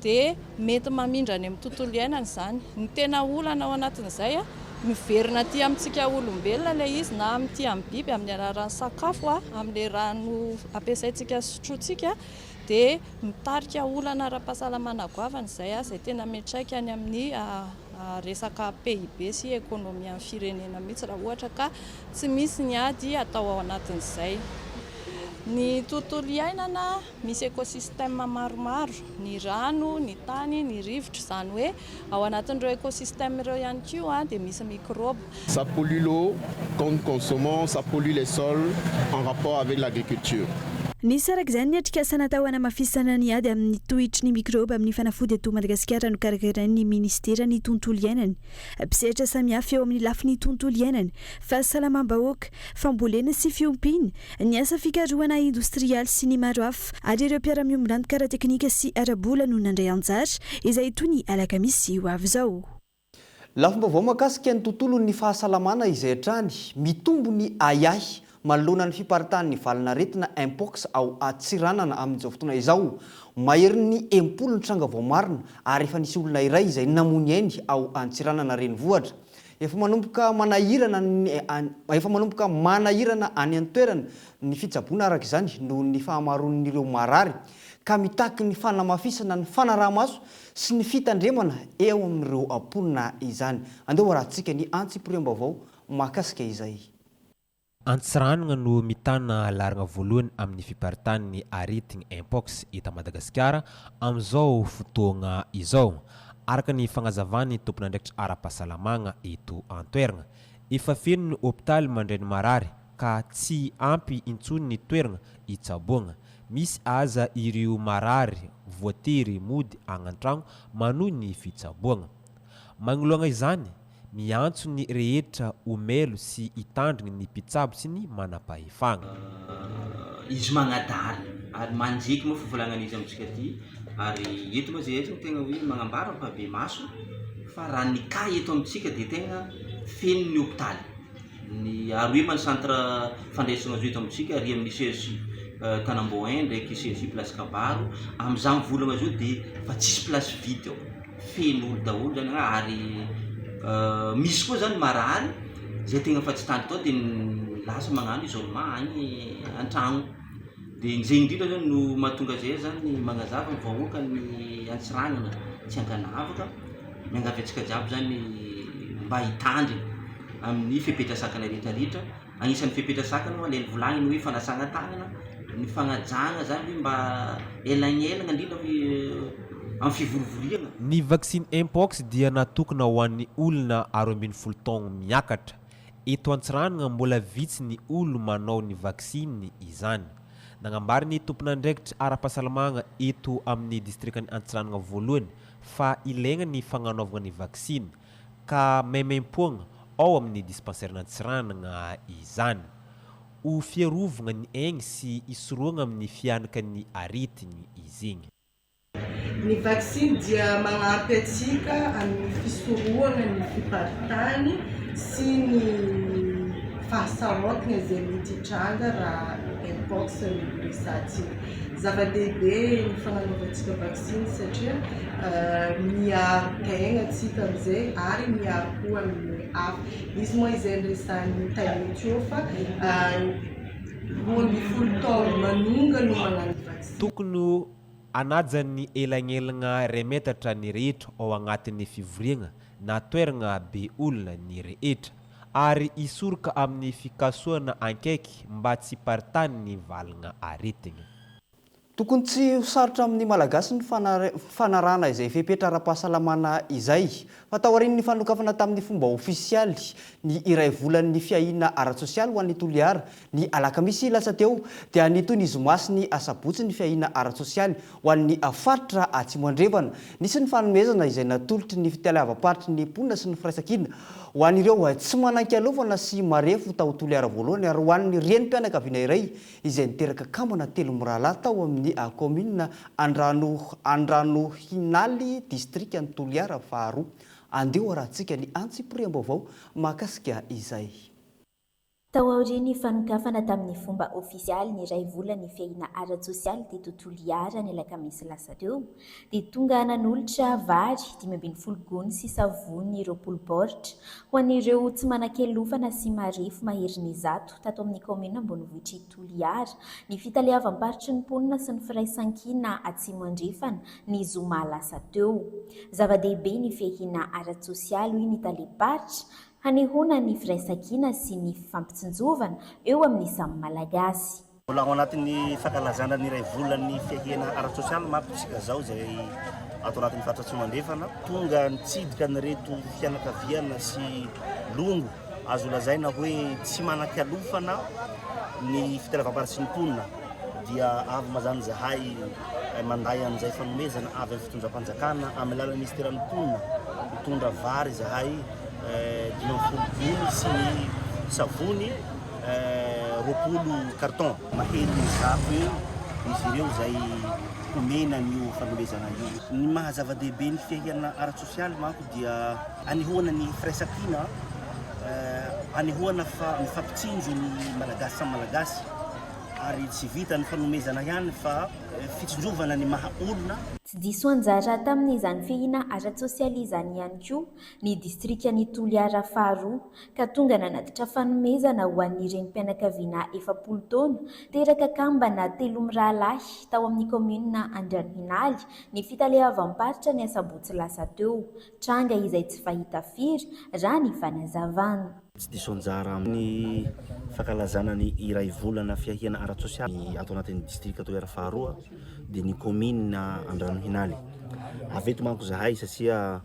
Speaker 16: dia mety mamindra any amin'ny tontolo iainana izany. Ny tena olana ao anatin'izay, miverina aty amintsika olombelona ilay izy na amin'ity amin'ny biby amin'ny alalan'ny sakafo, amin'ilay rano ampiasaintsika sy sotrointsika dia mitarika olana ara-pahasalamana goavana izay, izay tena miantraika any amin'ny resaka PIB sy ekonomian'ny firenena mihitsy raha ohatra ka tsy misy ny ady atao ao anatin'izay. Ny tontolo iainana misy écosystème maromaro, ny rano, ny tany, ny rivotra, izany hoe ao anatin'ireo écosystème ireo ihany koa dia misy mikraoba.
Speaker 17: Ça pollue l'eau qu'on consommons, ça pollue les sols en rapport avec l'agriculture.
Speaker 15: Nisy araka izany ny atrikasa natao hanamafisana ny ady amin'ny tohitry ny mikraoba amin'ny fanafody eto Madagasikara nokarakarain'ny minisiteran'ny tontolo iainana. Mpisehatra samihafa eo amin'ny lafiny tontolo iainana, fahasalamam-bahoaka, fambolena sy fiompiana, ny asa fikarohana indostrialy sy ny maro hafa ary ireo mpiara-miombon'antoka ara-teknika sy ara-bola no nandray anjara, izay hitohy ny alakamisy ho avy izao.
Speaker 5: Lafim-baovao mahakasika ny tontolon'ny fahasalamana izay hatrany, mitombo ny ahiahy manoloana ny fiparitahan'ny valin'aretina Mpox ao Antsiranana amin'izao fotoana izao. Maherin'ny 60 ny tranga voamarina ary efa nisy olona iray izay namoy ny ainy ao Antsiranana renivohitra. Efa manomboka manahirana ny efa manomboka manahirana any an-toerana ny fitsaboana araka izany noho ny fahamaroan'ireo marary ka mitaky ny fanamafisana ny fanaraha-maso sy ny fitandremana eo amin'ireo mponina izany. Andeha ho arahantsika ny antsipiriam-baovao mahakasika izay.
Speaker 18: Antsiranana no mitana laharana voalohany amin'ny fiparitahan'ny aretigny Mpox eto Madagasikara amin'izao fotoagna izao, araka ny fagnazavan'ny tompon'andraikitra ara-pahasalamagna eto an-toeragna. Efa feno ny hopitaly mandray ny marary ka tsy ampy intsony ny toeragna hitsaboagna. Misy aza ireo marary voatery mody agny an-tragno manohy ny fitsaboagna. Magnoloagna izany, Miantso ny rehetra ho mailo sy hitandrigny ny mpitsabo sy ny manam-pahefagna.
Speaker 19: Izy magnadala ary manjeky moa fivolagnan'izy amintsika aty ary eto moa zay eto no tegna hoe magnambara ampahibemaso fa raha ny cas eto amintsika dia tegna feno ny hopitaly, ny ary hoe ma ny centre fandraisana azy io eto amintsika ary amin'ny CSU Tanambao un ndraiky CSU place Kabaro, amin'izany volagna zao dia efa tsisy place vide ao. Feno olo daholo zany agny ary misy koa zany marary zay tegna efa tsy tanty tao de lasa magnano isolement agny an-tragno de zay indrindra zany no mahatonga zay zany magnazava ny vahoaka ny Antsiranana tsy ankanavaka, miangavy antsika jiaby zany mba hitandrina amin'ny fepetra sakana rehetrarehetra. Anisan'ny fepetra sakana moa ilay nivolagniny hoe fanasana tagnana, ny fagnajana zany hoe mba elagnelagna indrindra amin'ny fivorivoriagna.
Speaker 18: Ny vaksiny Mpox dia natokana ho an'ny olona 12 taogno miakatra. Eto Antsiranana mbola vitsy ny olo manao ny vaksiny izany. Nagnambara ny tompon'andraikitra ara-pahasalamagna eto amin'ny distrikan'i Antsiranana voalohany fa ilaigna ny fagnanaovagna ny vaksiny. ka maimaimpoagna ao amin'ny dispansairen'Antsiranana izany. Ho fiarovagna ny aigny sy hisorohagna amin'ny fihanakan'ny aretigny izy igny.
Speaker 20: Ny vaksiny dia magnampy antsika amin'ny fisorohana ny fiparitahany sy ny fahasarotina izay mety hitranga raha Mpox no resahantsika. Zava-dehibe ny fagnanaovantsika vaksiny satria miaro tegna antsika amizay ary miaro koa amin'ny hafa. Izy moa izay niresahan'ny tale teo fa 12 taona manonga no magnano vaksiny.
Speaker 18: Tokony hanaja ny elagnelagna iray metatra ny rehetra ao agnatin'ny fivoriagna na toeragna be olona ny rehetra ary hisoroka amin'ny fikasohana ankaiky mba tsy hiparitahan'ny valagna aretigny.
Speaker 5: Tokony tsy ho sarotra amin'ny Malagasy ny fanarahana izay fepetra ara-pahasalamana izay. Fa taorian'ny fanokafana tamin'ny fomba ofisialy ny iray volan'ny fiahiana ara-tsosialy ho an'ny Toliara ny alakamisy lasa teo dia nitohy ny zoma sy ny asabotsy ny fiahiana ara-tsosialy ho an'ny faritra Atsimo Andrefana. Nisy ny fanomezana izay natolotry ny fitaleavam-paritry ny mponina sy ny firaisankina ho an'ireo tsy manan-kialofana sy marefo tao Toliara voalohany ary ho an'ny renim-pianakaviana iray izay niteraka kambana telo mirahalahy tao amin'ny kaominina Andrano Andranohinaly, distrikan'i Toliara faharoa. Andeha ho arahantsika ny antsipiriam-baovao mahakasika izay.
Speaker 21: Tao aorian'ny fanokafana tamin'ny fomba ofisialy ny iray volan'ny fiahiana ara-tsosialy teto Toliara ny alakamisy lasa teo dia tonga nanolotra vary 15 gony sy savony 20 baoritra ho an'ireo tsy manan-kialofana sy marefo maherin'ny 100 tato amin'ny kaominina ambonivohitr'i Toliara, ny fitaleavam-paritry ny mponina sy ny firaisankina Atsimo Andrefana, ny zoma lasa teo. Zava-dehibe ny fiahiana ara-tsosialy, hoy ny talem-paritra, hanehoana ny firaisankina sy ny fifampitsinjovana eo amin'ny samy Malagasy.
Speaker 22: Mbola ao anatin'ny fankalazana ny iray volan'ny fiahiana ara-tsosialy manko isika izao izay ato anatin'ny faritra Atsimo Andrefana. Tonga nitsidika an'ireto fianakaviana sy longo Azo lazaina hoe tsy manan-kialofana ny fitaleavam-bary sy ny mponina dia avy mazàna izahay manday an'izay fanomezana avy amin'ny fitondram-panjakana amin'ny alalan'ny minisiteran'ny mponina mitondra vary izahay 50 gony sy ny savony 20 carton. Maherin'ny 100 eo izy ireo izay homena an'io fanomezana io. Ny maha zava-dehibe ny fiahiana ara-tsosialy manko dia anehoana ny firaisankina, anehoana fa mifampitsinjo ny Malagasy samy Malagasy. Ary tsy vitan'ny fanomezana ihany fa fitsinjovana ny maha olona.
Speaker 21: Tsy diso anjara tamin'izany fiahiana ara-tsosialy izany ihany koa ny distrikan'i Toliara faharoa ka tonga nanatitra fanomezana ho an'ny renim-pianakaviana 40 taona, teraka kambana telo mirahalahy tao amin'ny kaominina Andranohinaly ny fitaleavam-paritra ny asabotsy lasa teo, tranga izay tsy fahita firy raha ny fanazavana.
Speaker 22: Tsy diso anjara amin'ny fankalazana ny iray volana fiahiana ara-tsosialy ato anatin'ny distrika Toliara faharoa dia ny kaominina Andranohinaly. Avy eto manko zahay satria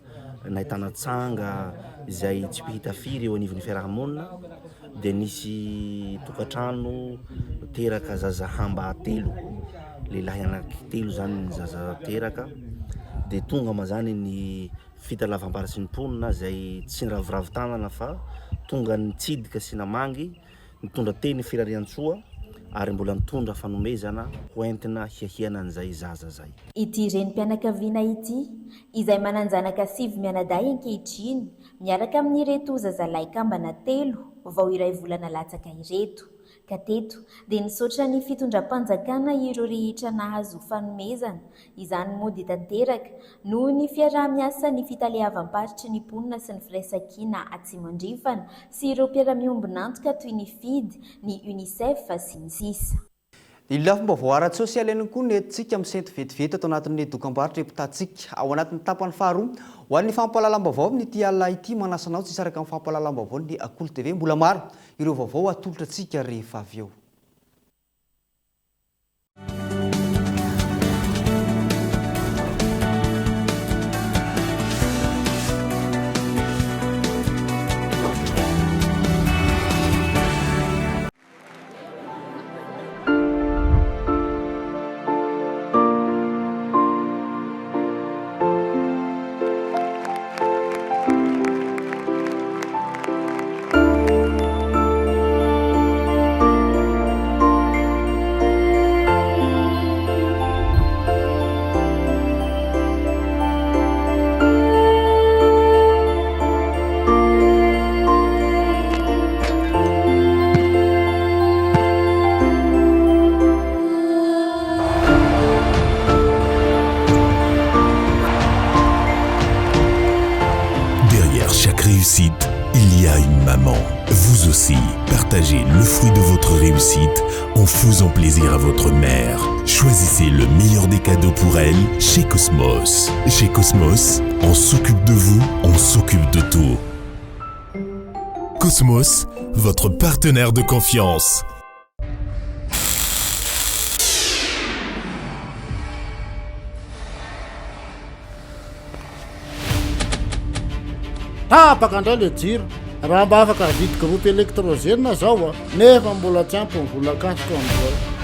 Speaker 22: nahitana tsanga izay tsy mpihita firy eo anivon'ny fiaraha-monina dia nisy tokantrano teraka zaza hamba telo, lehilahy anankitelo zany ny zaza teraka dia tonga ma zany ny Fitalavam-bary sy ny mponina izay tsy niraviravy tanana fa tonga nitsidika sy namangy, nitondra teny firarian-tsoa ary mbola nitondra fanomezana ho entina hiahiana an'izay zaza izay.
Speaker 21: Ity renim-pianakaviana ity, izay manan-janaka sivy mianadahy ankehitriny, miaraka amin'ireto zazalahy kambana telo vao iray volana latsaka ireto. Ka teto dia nisaotra ny fitondram-panjakana ireo rehetra nahazo fanomezana, izany moa dia tanteraka noho ny fiaraha-miasan'ny fitaleavam-paritry ny mponina sy ny firaisankina Atsimo Andrefana sy ireo mpiara-miombon'antoka toy ny FID, ny Unicef, sy ny sisa.
Speaker 5: Ny lafim-baovao ara-tsosialy ihany koa no entintsika misento vetivety ato anatin'ny dokambarotra epitantsika. Ao anatin'ny tapany faharoa, ho an'ny fampahalalam-baovao amin'ity alina ity, manasa anao tsy hisaraka amin'ny fampahalalam-baovao ny Kolo TV. Mbola maro ireo vaovao atolotra antsika rehefa avy eo.
Speaker 1: Derrière chaque réussite, il y a une maman. Vous aussi, partagez le fruit de votre réussite en faisant plaisir à votre mère. Choisissez le meilleur des cadeaux pour elle chez Cosmos. Chez Cosmos, on s'occupe de vous, on s'occupe de tout. Cosmos, votre partenaire de confiance.
Speaker 9: Tapaka indray le jiro. Raha mba afaka hividy groupe électrogène zao a, nefa mbola tsy ampy ny vola kasiko amin'izao.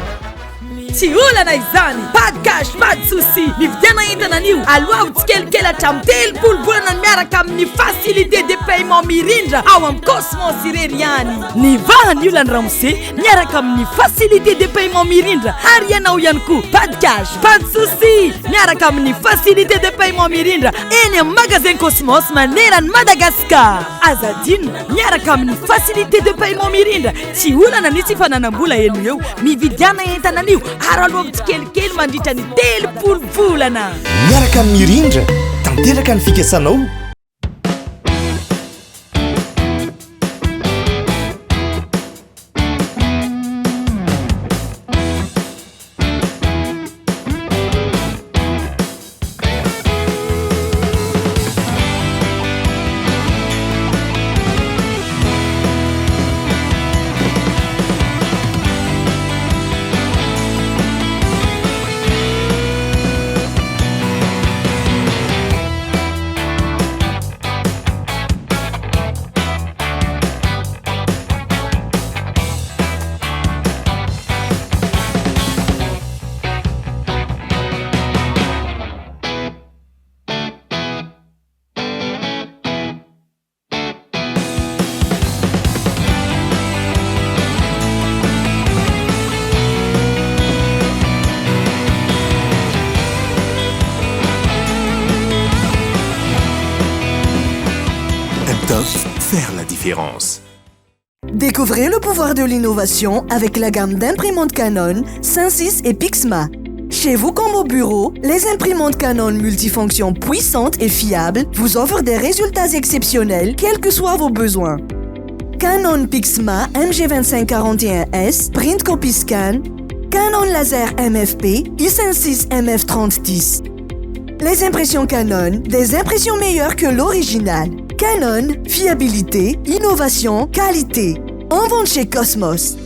Speaker 2: Tsy olana izany! Pas de cash, pas de souci! Mividiana entana anio, aloavy tsikelikely hatramin'ny 30 volana miaraka amin'ny facilité de paiement mirindra ao amin'ny Cosmos irery ihany. Nivaha ny olan'ny ramose miaraka amin'ny facilité de paiement mirindra ary ianao ihany koa, pas de cash, pas de souci! Miaraka amin'ny facilité de paiement mirindra eny amin'ny magasin Cosmos maneran'i Madagascar. Aza adino, miaraka amin'ny facilité de paiement mirindra, tsy olana ny tsy fananam-bola eny ho eo. Mividiana entana anio ary aloavy tsikelikely mandritra ny 30 volana.
Speaker 23: Miaraka amin'ny Mirindra, tanteraka ny fikasanao. Faire la différence.
Speaker 3: Découvrez le pouvoir de l'innovation avec la gamme d'imprimantes Canon, Synsys et Pixma. Chez vous comme au bureau, les imprimantes Canon multifonctions puissantes et fiables vous offrent des résultats exceptionnels, quels que soient vos besoins. Canon Pixma MG2541S Print Copy Scan, Canon Laser MFP i56 MF3010. Les impressions Canon, des impressions meilleures que l'original. Canon, fiabilité, innovation, qualité. En vente chez Cosmos.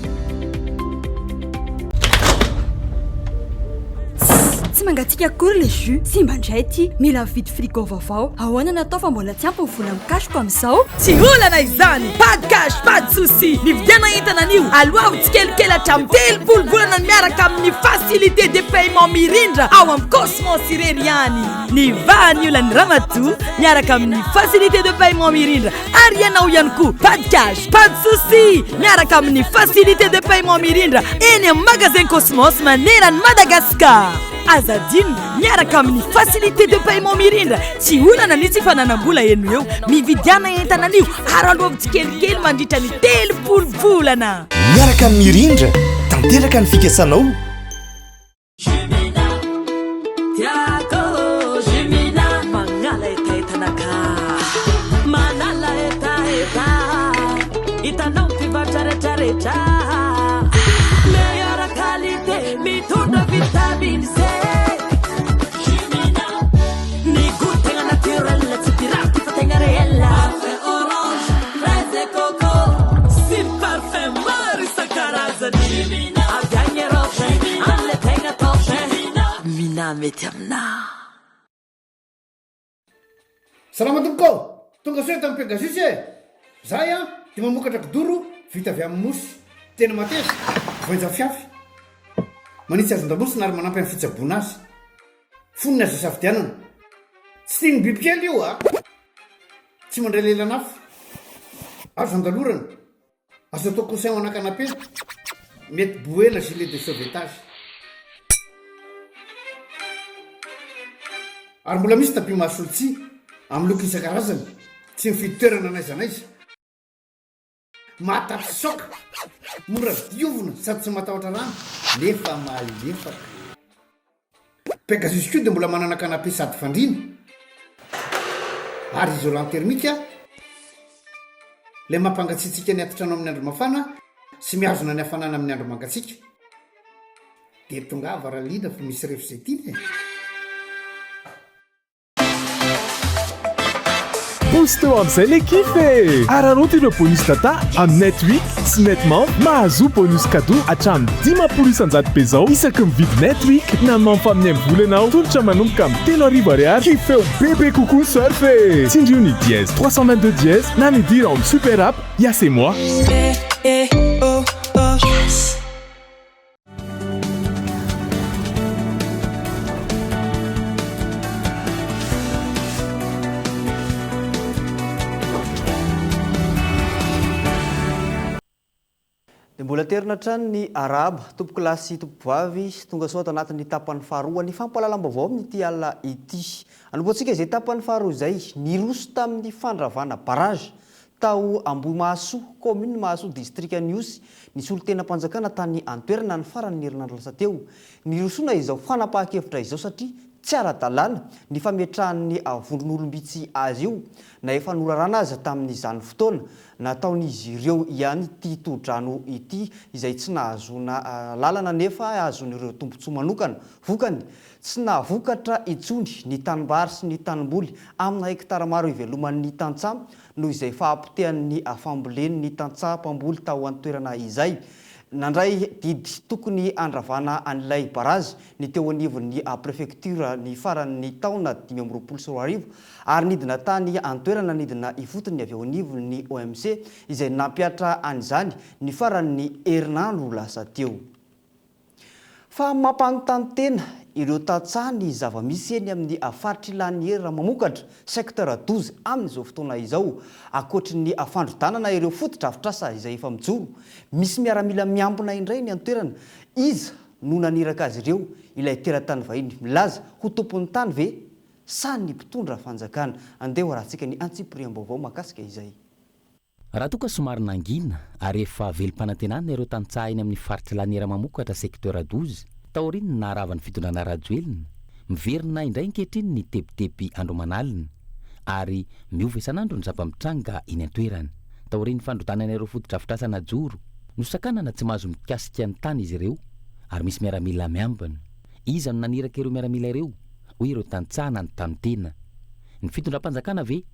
Speaker 6: Tsy mangatsiaka akory le jus, simba indray ity, mila mividy frigo vaovao, ahoana no atao fa mbola tsy ampy ny vola mikatroka amin'izao?
Speaker 2: Tsy olana izany! Pas de cash, pas de souci! Mividiana entana anio, aloavy tsikelikely hatramin'ny 30 volana miaraka amin'ny facilité de paiement mirindra ao amin'ny Cosmos irery ihany! Nivaha ny olan'ny ramatoa miaraka amin'ny facilité de paiement mirindra ary ianao ihany koa! Pas de cash, pas de souci! Miaraka amin'ny facilité de paiement mirindra eny amin'ny magasin Cosmos maneran'i Madagascar! Aza adino, miaraka amin'ny facilité de paiement mirindra, tsy olana ny tsy fananam-bola eny ho eo. Mividiana entana anio ary aloavy tsikelikely mandritra ny 30 volana.
Speaker 23: Miaraka amin'ny Mirindra, tanteraka ny fikasanao.
Speaker 8: Tiako Jumina Manala hetahetanakà Manala hetaheta Hitanao mpivarotra retraretra Meilleure qualité Mitondra vitamine C Jumina Ny goût tegna naturel Tsy pirate fa tegna réel Parfum orange, fraise et coco Sy parfum maro isan-karazany Jumina Avy agny Europe Amle tegna top Mina mety aminà.
Speaker 9: Salama tompoko ô! Tonga soa eto amin'ny Pegasus e! Zahay an dia mamokatra kidoro vita avy amin'ny mousse. Tena mateza, voainja fiafy. Manitsy hazon-damosina ary manampy amin'ny fitsaboana azy. Fonony azo isafidianana. Tsy tian'ny bibikely io a! Tsy mandray lelan'afo. Azo andalorana. Azo atao coussin ho ana canapé. Mety boena gilet de sauvetage. Ary mbola misy tapis mahasolo tsihy, amin'ny loko isan-karazany, tsy mifidy toerana n'aiza n'aiza. Mahatapy saoka, mora diovina sady tsy matahotra rano nefa malefaka. Pegasus koa dia mbola manana canapé sady fandriana ary isolant thermique ilay mampangatsiatsiaka ny atitrano amin'ny andro mafana sy mihazona ny hafanana amin'ny andro mangatsiaka. Dia tongava raha liana fa misy ref izay tiana e!
Speaker 24: Booster amin'izay le kif e! Araraoty ireo bonus data amin'ny Netweek sy Netmonth, mahazoa bonus cadeau hatramin'ny 50% be zao isaky mividy Netweek na Month amin'ny MVola ianao. Tolotra manomboka amin'ny 3000 ariary, kifeo bebe kokoa ny surf e! Tsindrio ny dièse 322 dièse na midira ao amin'ny super app Yas et moi.
Speaker 5: Dia mbola terina hatrany ny arahaba, tompokolahy sy tompokovavy, tonga soa ato anatin'ny tapany faharoa ny fampahalalam-baovao amin'ity alina ity. Anombohantsika izay tapany faharoa izay, niroso tamin'ny fandravana barrage Tao Ambohimahasoa, kaominina Mahasoa, distrikan'i Ihosy, ny solontenam-panjakana tany an-toerana ny faran'ny herinandro lasa teo. Nirosoana izao fanapahan-kevitra izao satria tsy ara-dalàna ny fametrahan'ny vondron'olom-bitsy azy io, na efa norarana aza tamin'izany fotoana. Nataon'izy ireo ihany ity tohodrano ity izay tsy nahazoana lalana nefa azon'ireo tombontsoa manokana. Vokany, tsy nahavokatra intsony ny tanimbary sy ny tanimboly amina hektara maro iveloman'ny tantsaha noho izay fahapotehan'ny fambolen'ny tantsaha mpamboly tao an-toerana izay. Nandray didy tokony handravana an'ilay barazy ny teo anivon'ny prefektiora ny faran'ny taona 2025 ary nidina tany an-toerana nidina ifotony ny avy eo anivon'ny OMC izay nampihatra an'izany ny faran'ny herinandro lasa teo. Fa mampanontany tena ireo tantsaha ny zava-misy eny amin'ny faritr'i Laniera mamokatra, secteur 12, amin'izao fotoana izao. Ankoatry ny fandrodanana ireo fotodrafitrasa izay efa mijoro, misy miaramila miambina indray eny an-toerana. Iza no naniraka azy ireo? Ilay teratany vahiny milaza ho tompon'ny tany ve sa ny mpitondra fanjakana? Andeha hoarahantsika ny antsipiriam-baovao mahakasika izay.
Speaker 7: Raha toa ka somary nangina ary efa velom-panantenana ireo tantsaha eny amin'ny faritr'i Laniera mamokatra secteur 12 taorian'ny naharavan'ny fitondrana Rajoelina, miverina indray ankehitriny ny tebiteby andro aman'alina ary miova isan'andro ny zava-mitranga eny an-toerana. Taorian'ny fandrodanana ireo fotodrafitrasa najoro, nosakanana tsy mahazo mikasika ny tany izy ireo ary misy miaramila miambina. Iza no naniraka ireo miaramila ireo? hoy ireo tantsaha nanontany tena. Ny fitondram-panjakana ve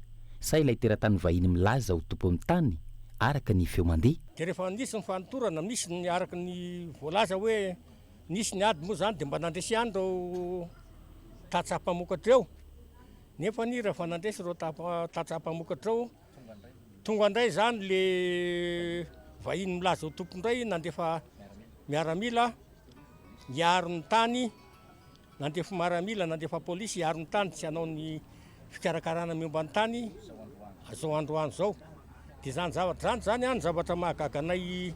Speaker 7: sa ilay teratany vahiny milaza ho tompon'ny tany araka ny feo mandeha?
Speaker 10: Dia rehefa nisy ny fanotorana, misy ny araka ny voalaza hoe nisy ny ady moa izany dia mba nandresy ihany ireo tantsaha mpamokatra ireo. Nefa anie rehefa nandresy ireo tantsaha mpamokatra ireo, tonga indray izany le vahiny milaza ho tompony indray nandefa miaramila hiaro ny tany. Nandefa maramila, nandefa polisy hiaro ny tany tsy hanao ny fikarakarana miomba ny tany izao androany izao. Dia izany zavatra izany izany an, zavatra mahagaga anay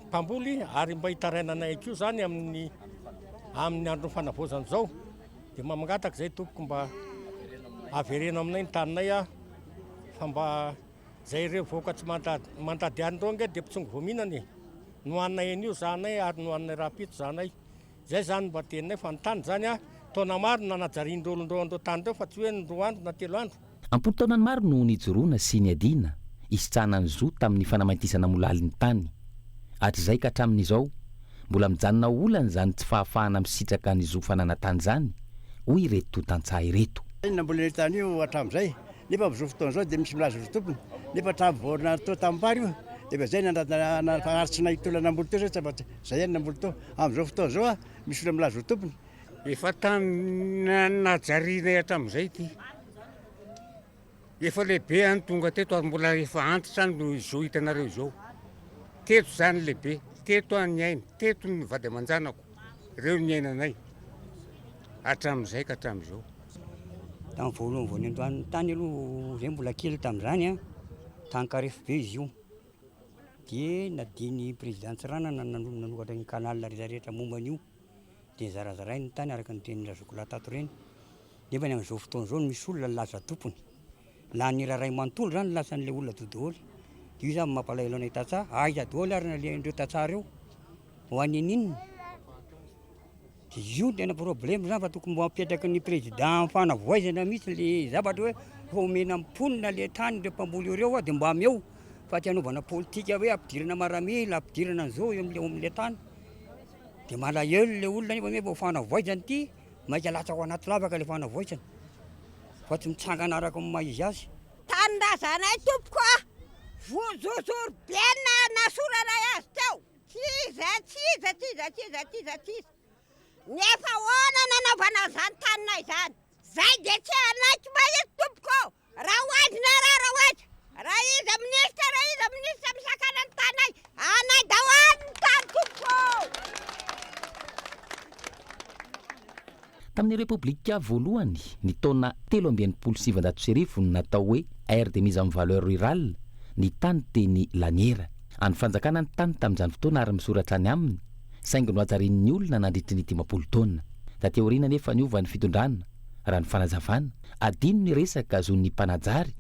Speaker 10: mpamboly ary mba hitarainanay koa izany amin'ny amin'ny andron'ny fanavaozana izao. Dia mba mangataka izay tompoko mba avereno aminay ny taninay fa mba Zay ireo vahoaka tsy mandady any ireo ange dia mpitsongo vao mihinana e! Nohaninay anio zahanay ary nohaninay rahampitso zahanay. Zay zany mba teninay fa ny tany zany a, taona maro no nanajarian'ireo olon-dreo an'ireo tany ireo fa tsy hoe ny roa andro na telo andro.
Speaker 7: Am-polo taonany maro no nijoroana sy niadiana hisitrahana ny zo tamin'ny fanamaintisana molaly ny tany. Hatrizay ka hatramin'izao, mbola mijanona ho olana izany tsy fahafahana misitraka ny zo fananantany izany, hoy ireto tantsaha ireto.
Speaker 11: Inona mbola io tany io hatramin'izay? Nefa amin'izao fotoana izao dia misy milaza ho tompony. Nefa hatramin'ny vao natao tamin'ny-bary io dia efa izay nandrana ary tsy nahita olona namboly teo izay tsy afa-tsy izay ihany namboly teo. Amin'izao fotoana izao misy olona milaza ho tompony.
Speaker 12: Efa tany najarianay hatramin'izay ity. Efa lehibe aho no tonga teto ary mbola efa antitra aho no izao hitanareo izao. Teto izany lehibe, teto aho niaina, teto ny vady aman-janako, ireo niainanay hatramin'izay ka hatramin'izao.
Speaker 25: Tamin'ny voalohany vao niandohan'ny tany aloha zay mbola kely tamin'izany an, tany karefo be izy io. Dia nadian'ny président Tsiranana nanokatra ny canal rehetra rehetra momba an'io. Dia zarazarainy ny tany araka ny tenin'ny razokolahy tato ireny. Nefa ny amin'izao fotoana izao no misy olona nilaza tompony. Lany iray manontolo izany lasan'ilay olona dodooly. Dia io izany mampalahelo anay tantsaha. Aiza daholo ary nalehan'ireo tantsaha ireo? Ho any aninona? Dia io no tena problème izany fa tokony mba apetraky ny président amin'ny fanavoaizana mihitsy le zavatra hoe fa omena ny mponina le tany ireo mpamboly ireo dia mba ameo fa tsy hanaovana politika hoe ampidirana maramila, ampidirana an'izao eo amin'le amin'le tany. Dia malahelo le olona nefa hoe vao fanavoaizana ity, maika latsaka ao anaty lavaka le fanavoaizana fa tsy mitsangana araka ny maha izy azy.
Speaker 26: Tanindrazanay tompoko a! Vozozoro be na nasoranay azy teo! Tsy iza, tsy iza, tsy iza, tsy iza, tsy iza, tsy iza. Nefa ahoana nanaovana an'izany taninay izany? Zay dia tsy hanaiky mahitsy tompoko ô! Raha ho aiza na raha raha ho aiza! Raha iza minisitra, raha iza minisitra misakana ny taninay, anay daholo ny tany tompoko ô!
Speaker 7: Tamin'ny Repoblika voalohany, ny taona 1963 no natao hoe Aire de mise en valeur rurale ny tany teny Laniera. An'ny fanjakana ny tany tamin'izany fotoana ary misoratra any aminy, saingy nohajarian'ny olona nandritry ny 50 taona. Taty aoriana anefa niova ny fitondrana, raha ny fanazavana, adino ny resaka zon'ny mpanajary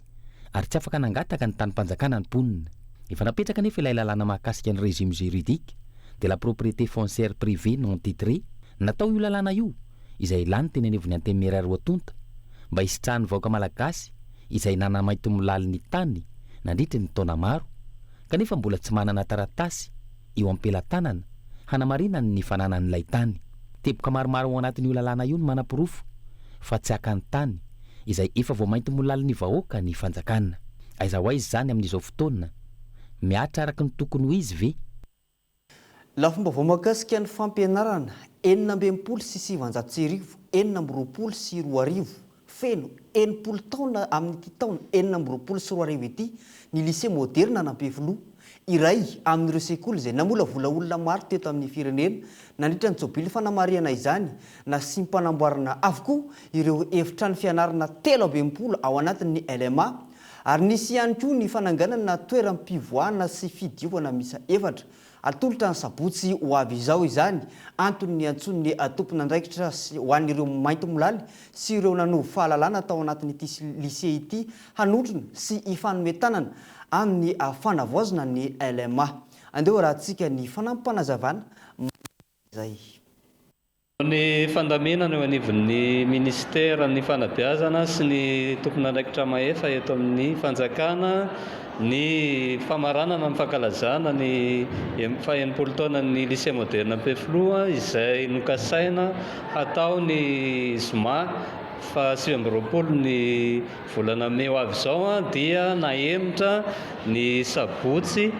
Speaker 7: ary tsy afaka nangataka ny tanim-panjakana ny mponina. Efa napetraka anefa ilay lalàna mahakasika ny régime juridique de la propriété foncière privée non titrée, Natao io lalàna io, izay lany teny anivon'ny Antenimiera roa tonta, mba hisitrahan'ny vahoaka malagasy izay nanamaintimolaly ny tany nandritry ny taona maro, kanefa mbola tsy manana taratasy eo am-pelatanana hanamarinany ny fananan'ilay tany. Teboka maromaro ao anatin'io lalàna io no manaporofo fa tsy haka ny tany izay efa voamaintimolalin'ny vahoaka ny fanjakana. Aiza ho aiza izany amin'izao fotoana? Mihatra araka ny tokony ho izy ve?
Speaker 5: Lafim-baovao mahakasika ny fampianarana, 1966, 2026, Feno 60 taona amin'ity taona 2026 ity ny Lycée Moderina an'Ampefiloha, iray amin'ireo sekoly izay namolavola olona maro teto amin'ny firenena. Nandritra ny jobily fanamarihana izany, nasiam-panamboarana avokoa ireo efitrano fianarana 63 ao anatin'ny LMA. Ary nisy ihany koa ny fananganana toeram-pivoahana sy fidiovana miisa efatra. Atolotra ny sabotsy ho avy izao izany, antony niantsoan'ny tompon'andraikitra ho an'ireo maintimolaly sy ireo nanovo fahalalana tao anatin'ity lycée ity hanotrona sy hifanome tanana amin'ny fanavaozana ny LMA. Andeha hoarahantsika ny fanampim-panazavana momba izay.
Speaker 4: Ny fandaminana eo anivon'ny minisiteran'ny fanabeazana sy ny tompon'andraikitra mahefa eto amin'ny fanjakana ny famaranana ny fankalazana ny faha-enimpolo taonan'ny Lycée Moderne Ampefiloha izay nokasaina hatao ny zoma faha 29 ny Volana mey ho avy izao dia nahemotra ny sabotsy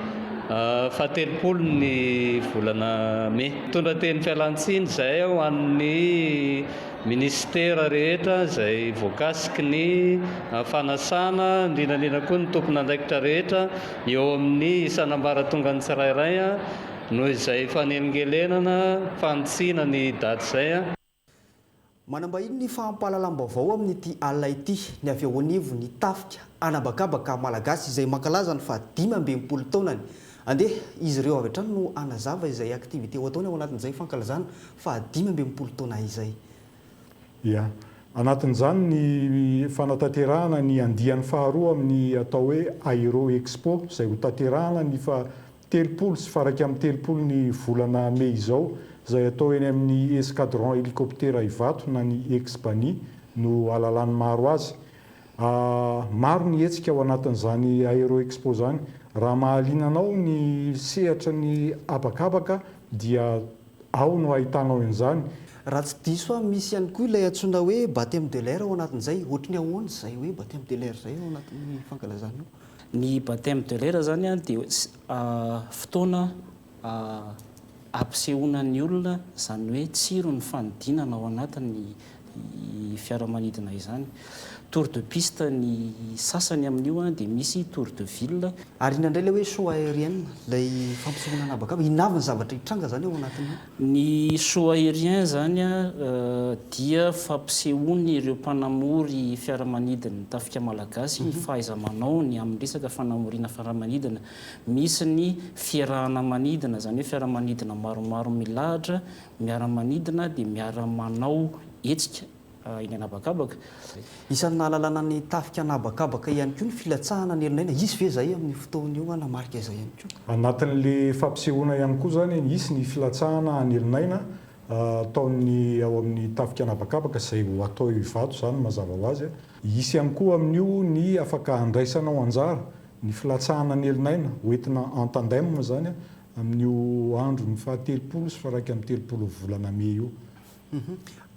Speaker 4: fahatelopolo ny volana mey. Mitondra teny fialantsiny izay ho an'ny minisitera rehetra izay voakasiky ny fanasana, indrindra indrindra koa ny tompon'andraikitra rehetra eo amin'ny isan'ambaratongany tsirairay noho izay fanelingelenana fanitsiana ny daty izay.
Speaker 5: Manambahiny ny fampahalalam-baovao amin'ity alina ity ny avy ao anivon'ny tafika an'habakabaka malagasy izay mankalaza ny faha 65 taonany. Andeha izy ireo avy hatrany no hanazava izay activité ho ataony ao anatin'izay fankalazana faha 65 taona izay.
Speaker 13: Ia. Anatin'izany ny fanatanterahana ny andiany faharoa amin'ny atao hoe Aero Expo izay hotanterahana ny faha 30 sy faha 31 ny volana mey izao, izay atao eny amin'ny Escadron Hélicoptère Ivato na ny Ex-Bani no ahalalan'ny maro azy. Maro ny hetsika ao anatin'izany Aero Expo izany. Raha mahaliana anao ny sehatra ny habakabaka dia ao no ahitanao an'izany.
Speaker 5: Raha tsy diso aho misy ihany koa ilay antsoina hoe baptême de l'air ao anatin'izay. Ohatry ny ahoana izay hoe baptême de l'air izay ao anatin'ny fankalazana io?
Speaker 14: Ny baptême de l'air zany dia fotoana ampisehoana ny olona izany hoe tsiron'ny fanidinana ao anatin'ny fiaramanidina izany. Tour de piste ny sasany amin'io dia misy tour de ville.
Speaker 5: Ary inona indray ilay hoe show aérien, ilay fampisehoana an'habakabaka? Inona avy ny zavatra hitranga izany ao anatin'io?
Speaker 14: Ny show aérien izany dia fampisehoan'ireo mpanamory fiaramanidin'ny tafika malagasy ny fahaiza-manaony amin'ny resaka fanamoriana fiaramanidina. Misy ny fiarahana manidina, izany hoe fiaramanidina maromaro milahatra miara-manidina dia miara-manao hetsika. eny an'habakabaka.
Speaker 5: Isan'ny nahalalana ny tafika an'habakabaka ihany koa ny filatsahana ny herin'aina. Hisy ve izay amin'io fotoana io hanamarika izay ihany koa?
Speaker 13: Anatin'ilay fampisehoana ihany koa izany, hisy ny filatsahana an'helin'aina ataon'ny ao amin'ny tafika an'habakabaka izay ho atao eo Ivato izany mazava ho azy. Hisy ihany koa amin'io ny afaka handraisanao anjara ny filatsahana an'helin'aina hoentina en tandem izany amin'io andron'ny faha 30 sy faha 31 volana mey io.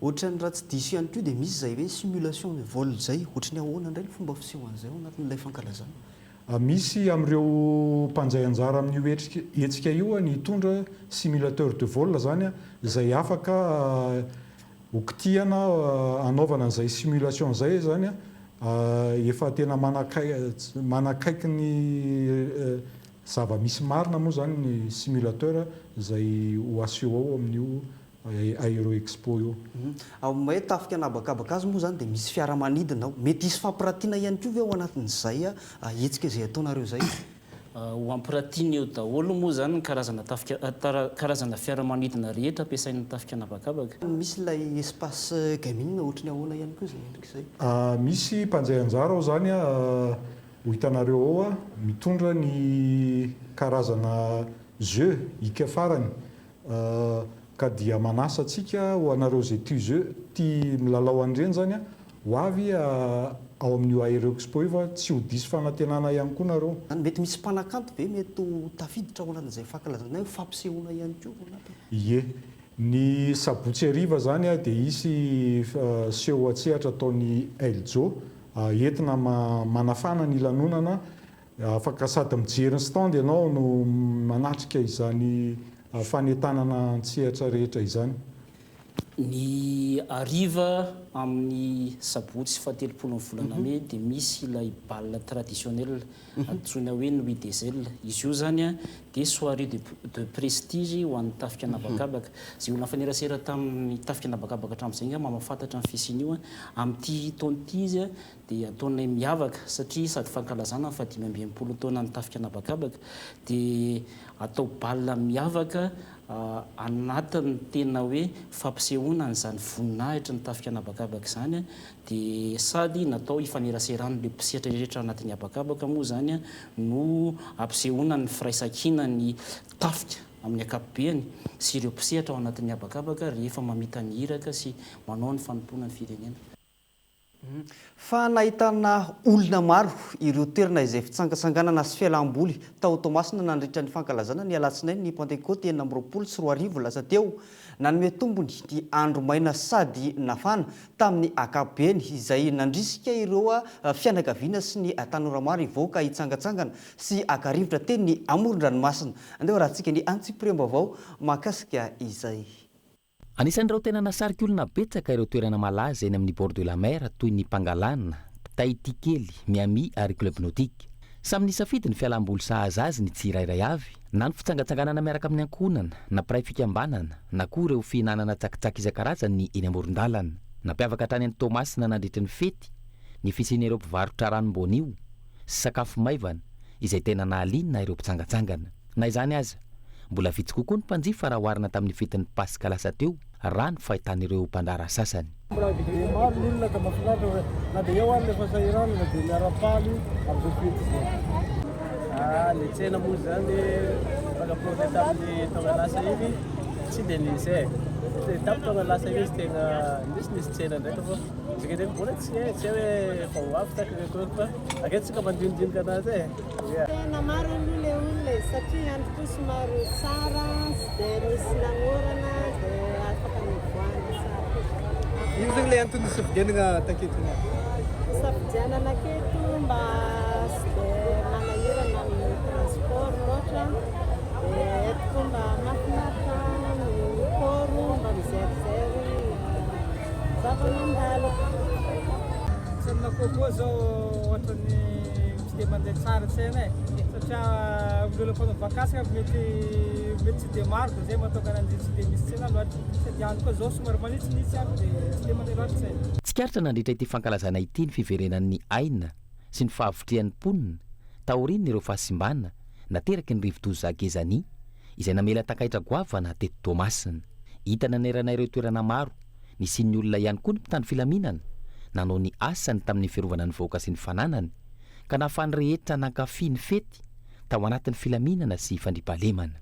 Speaker 5: Ohatran'ny raha tsy diso ihany koa dia misy izay hoe simulation de vol izay, ohatry ny ahoana indray ny fomba fisehoan'izay ao anatin'ilay fankalazana?
Speaker 13: Misy amin'ireo mpandray anjara amin'io hetsika io ny hitondra simulateur de vol izany izay afaka ho kitihana hanaovana an'izay simulation izay izany efa tena manakaiky ny zava-misy marina moa izany ny simulateur izay ho aseho ao amin'io Aero Expo io.
Speaker 5: Ao amin'ny hoe tafika an'habakabaka azy moa izany dia misy fiaramanidina ao. Mety hisy fampiratiana ihany koa ve ao anatin'izay hetsika izay ataonareo izay?
Speaker 14: Ho ampiratiana eo daholo moa izany ny karazana tafika, karazana fiaramanidina rehetra ampiasain'ny tafika an'habakabaka.
Speaker 5: Misy ilay espace gaming ohatry ny ahoana ihany koa izay endrika izay?
Speaker 13: Misy mpandray anjara ao izany ho hitanareo ao mitondra ny karazana jeux hika farany Ka dia manasa antsika ho anareo izay tia jeux, tia milalao an'ireny izany an, ho avy ao amin'io Aeroexpo io fa tsy ho diso fanantenana ihany koa nareo.
Speaker 5: Mety misy mpanakanto ve mety ho tafiditra ao anatin'izay fankalazana hoe fampisehoana ihany koa ao anatiny?
Speaker 13: Ie. Ny sabotsy hariva izany dia hisy seho an-tsehatra ataon'i Eljo, entina manafana ny lanonana Afaka sady mijery ny stand ianao no manatrika izany fanentanana an-tsehatra rehetra izany.
Speaker 14: Ny hariva amin'ny sabotsy fahatelopolo ny volana mey dia misy ilay bal traditionnel antsoina hoe Nuit des Ailes. Izy io izany dia soirée de de prestige ho an'ny tafika an'habakabaka. Izay olona nifanerasera tamin'ny tafika an'habakabaka hatramin'izay angamba mahafantatra ny fisian'io. Amin'ity taona ity izy dia ataonay miavaka satria sady fankalazana ny fahadimy amby 60 taonan'ny tafika an'habakabaka dia atao bal miavaka anatin'ny tena hoe fampisehoana an'izany voninahitry ny tafika an'habakabaka izany dia sady natao hifaneraseran'ireo mpisehatra rehetra anatin'ny habakabaka moa izany no hampisehoana ny firaisankinan'ny tafika amin'ny ankapobeny sy ireo mpisehatra ao anatin'ny habakabaka rehefa mamita ny iraka sy manao ny fanompoana ny firenena.
Speaker 5: Fa nahitana olona maro ireo toerana izay fitsangatsanganana sy fialam-boly tao Toamasina nandritra ny fankalazana ny alatsinainy ny Pantekôty 2026 lasa teo. Nanome tombony ny andro maina sady nafana tamin'ny ankapobeny izay nandrisika ireo fianakaviana sy ny tanora maro hivoaka hitsangatsangana sy haka rivotra teny amoron-dranomasina. Andeha hoarahantsika ny antsipiriam-baovao mahakasika izay.
Speaker 7: Anisan'ireo tena nasarika olona betsaka ireo toerana malaza eny amin'ny bord de la mer toy ny Pangalana, Tahiti kely, Miami ary Club Nautique. Samy nisafidy ny fialam-boly sahaza azy ny tsirairay avy, na ny fitsangatsanganana miaraka amin'ny ankohonana, na mpiray fikambanana, na koa ireo fihinanana tsakitsaky isan-karazany eny amoron-dalana. Nampiavaka hatrany an'i Toamasina nandritry ny fety ny fisian'ireo mpivarotra ranom-boanio sy sakafo maivana izay tena nahaliana ireo mpitsangatsangana. Na izany aza, mbola vitsy kokoa ny mpanjifa raha oharina tamin'ny fetin'ny Paska lasa teo, raha ny fahitan'ireo mpandraharaha sasany.
Speaker 9: Mbola dia maro ny olona ka mahafinaritra fa na dia eo ary ilay fahasahiranana dia miara-paly amin'izao fety izao.
Speaker 15: Ah, ny tsena moa izany par rapport ilay tamin'ny taona lasa iny tsy dia nisy e. Tamin'ny taona lasa iny izy tena nisy nisy tsena ndraika fa izy ndraiky mbola tsy hay, tsy hay hoe efa ho avy sa akory fa aketo tsika mandinidinika anazy e.
Speaker 16: Tena maro aloha le olona e, satria andro koa somary tsara tsy dia nisy nanorana dia afaka nivoahana tsara.
Speaker 15: Ino zegny le antony nisafidianana taketo ianao?
Speaker 16: Nisafidianana aketo mba tsy dia manahirana amin'ny transport loatra dia eto koa mba mahafinaritra ny port mba mijerijery zava-mandalo.
Speaker 15: Tsena coco zao ohatran'ny Tsy dia mandeha tsara tsena e, satria ny olona mpanao vakansy angamba mety mety tsy dia maro dia zay mahatonga ananjy tsy dia misy tsena loatra, sady andro koa zao somary manitsinitsy andro dia tsy dia mandeha loatra tsena.
Speaker 7: Tsikaritra nandritra ity fankalazana ity ny fiverenan'ny aina sy ny fahavitrihan'ny mponina taorian'ireo fahasimbana nateraky ny rivodoza Gezani izay namela takaitra goavana teto Toamasina. Hita nanerana ireo toerana maro nisian'ny olona ihany koa ny mpitandro filaminana nanao ny asany tamin'ny fiarovana ny vahoaka sy ny fananany ka nahafahan'ny rehetra nankafy ny fety tao anatin'ny filaminana sy fandriampahalemana.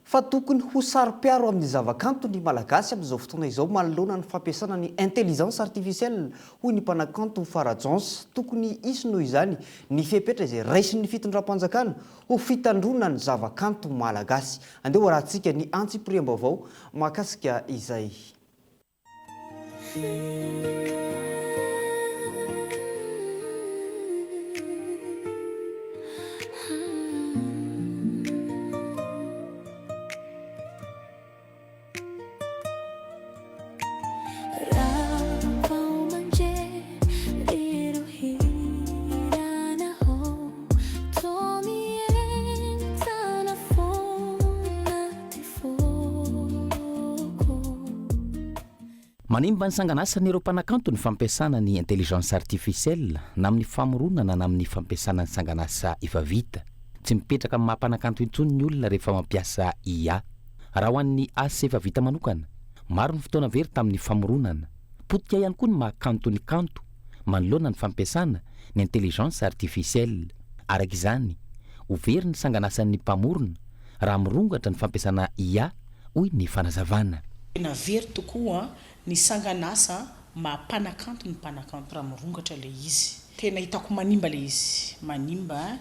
Speaker 5: Fa tokony ho saro-piaro amin'ny zavakanto ny Malagasy amin'izao fotoana izao manoloana ny fampiasana ny intelligence artificielle, hoy ny mpanakanto Fara John's. Tokony hisy noho izany ny fepetra izay raisin'ny fitondram-panjakana ho fitandroana ny zavakanto malagasy. Andeha hoarahantsika ny antsipiriam-baovao mahakasika izay.
Speaker 7: Manimba ny sangan'asan'ireo mpanakanto ny fampiasana ny intelligence artificielle na amin'ny famoronana na amin'ny fampiasana ny sangan'asa efa vita. Tsy mipetraka amin'ny maha mpanakanto intsony ny olona rehefa mampiasa IA. Raha ho an'ny asa efa vita manokana, maro ny fotoana very tamin'ny famoronana. Potika ihany koa ny maha kanto ny kanto manoloana ny fampiasana ny intelligence artificielle. Araka izany, ho very ny sangan'asan'ny mpamorona raha mirongatra ny fampiasana IA, hoy ny fanazavana.
Speaker 17: Tena very tokoa ny sangan'asa maha mpanakanto ny mpanakanto raha mirongatra ilay izy. Tena hitako manimba ilay izy, manimba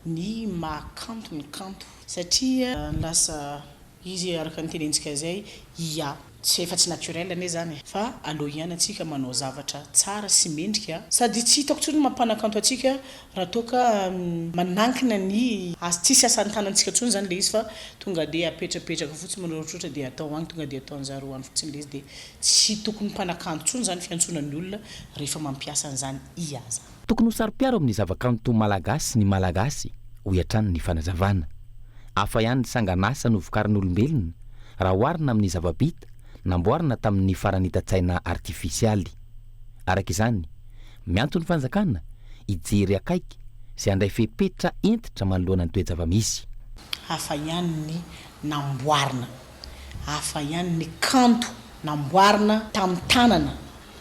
Speaker 17: ny maha kanto ny kanto satria lasa izy araka ny tenentsika izay IA. Tsy efa tsy naturel anie zany e! Fa aleo ihany antsika manao zavatra tsara sy mendrika sady tsy hitako tsony ny mampanakanto antsika raha toa ka manankina ny asa tsisy asan'ny tanantsika tsony zany le izy fa tonga de apetrapetraka fotsiny manao ohatrohatra de atao agny tonga de ataon'zareo any fotsiny le izy de tsy tokony mpanakanto tsony zany fiantsoana ny olona rehefa mampiasa an'zany IA zany.
Speaker 7: Tokony ho saro-piaro amin'ny zavakanto malagasy ny Malagasy, hoy hatrany ny fanazavana. Hafa ihany ny sangan'asa novokarin'olombelona raha oharina amin'ny zava-bita namboarina tamin'ny faranita-tsaina artifisialy. Araka izany, miantso ny fanjakana hijery akaiky sy handray fepetra hentitra manoloana ny toe-java-misy.
Speaker 17: Hafa ihany ny namboarina, hafa ihany ny kanto namboarina tamin'ny tanana,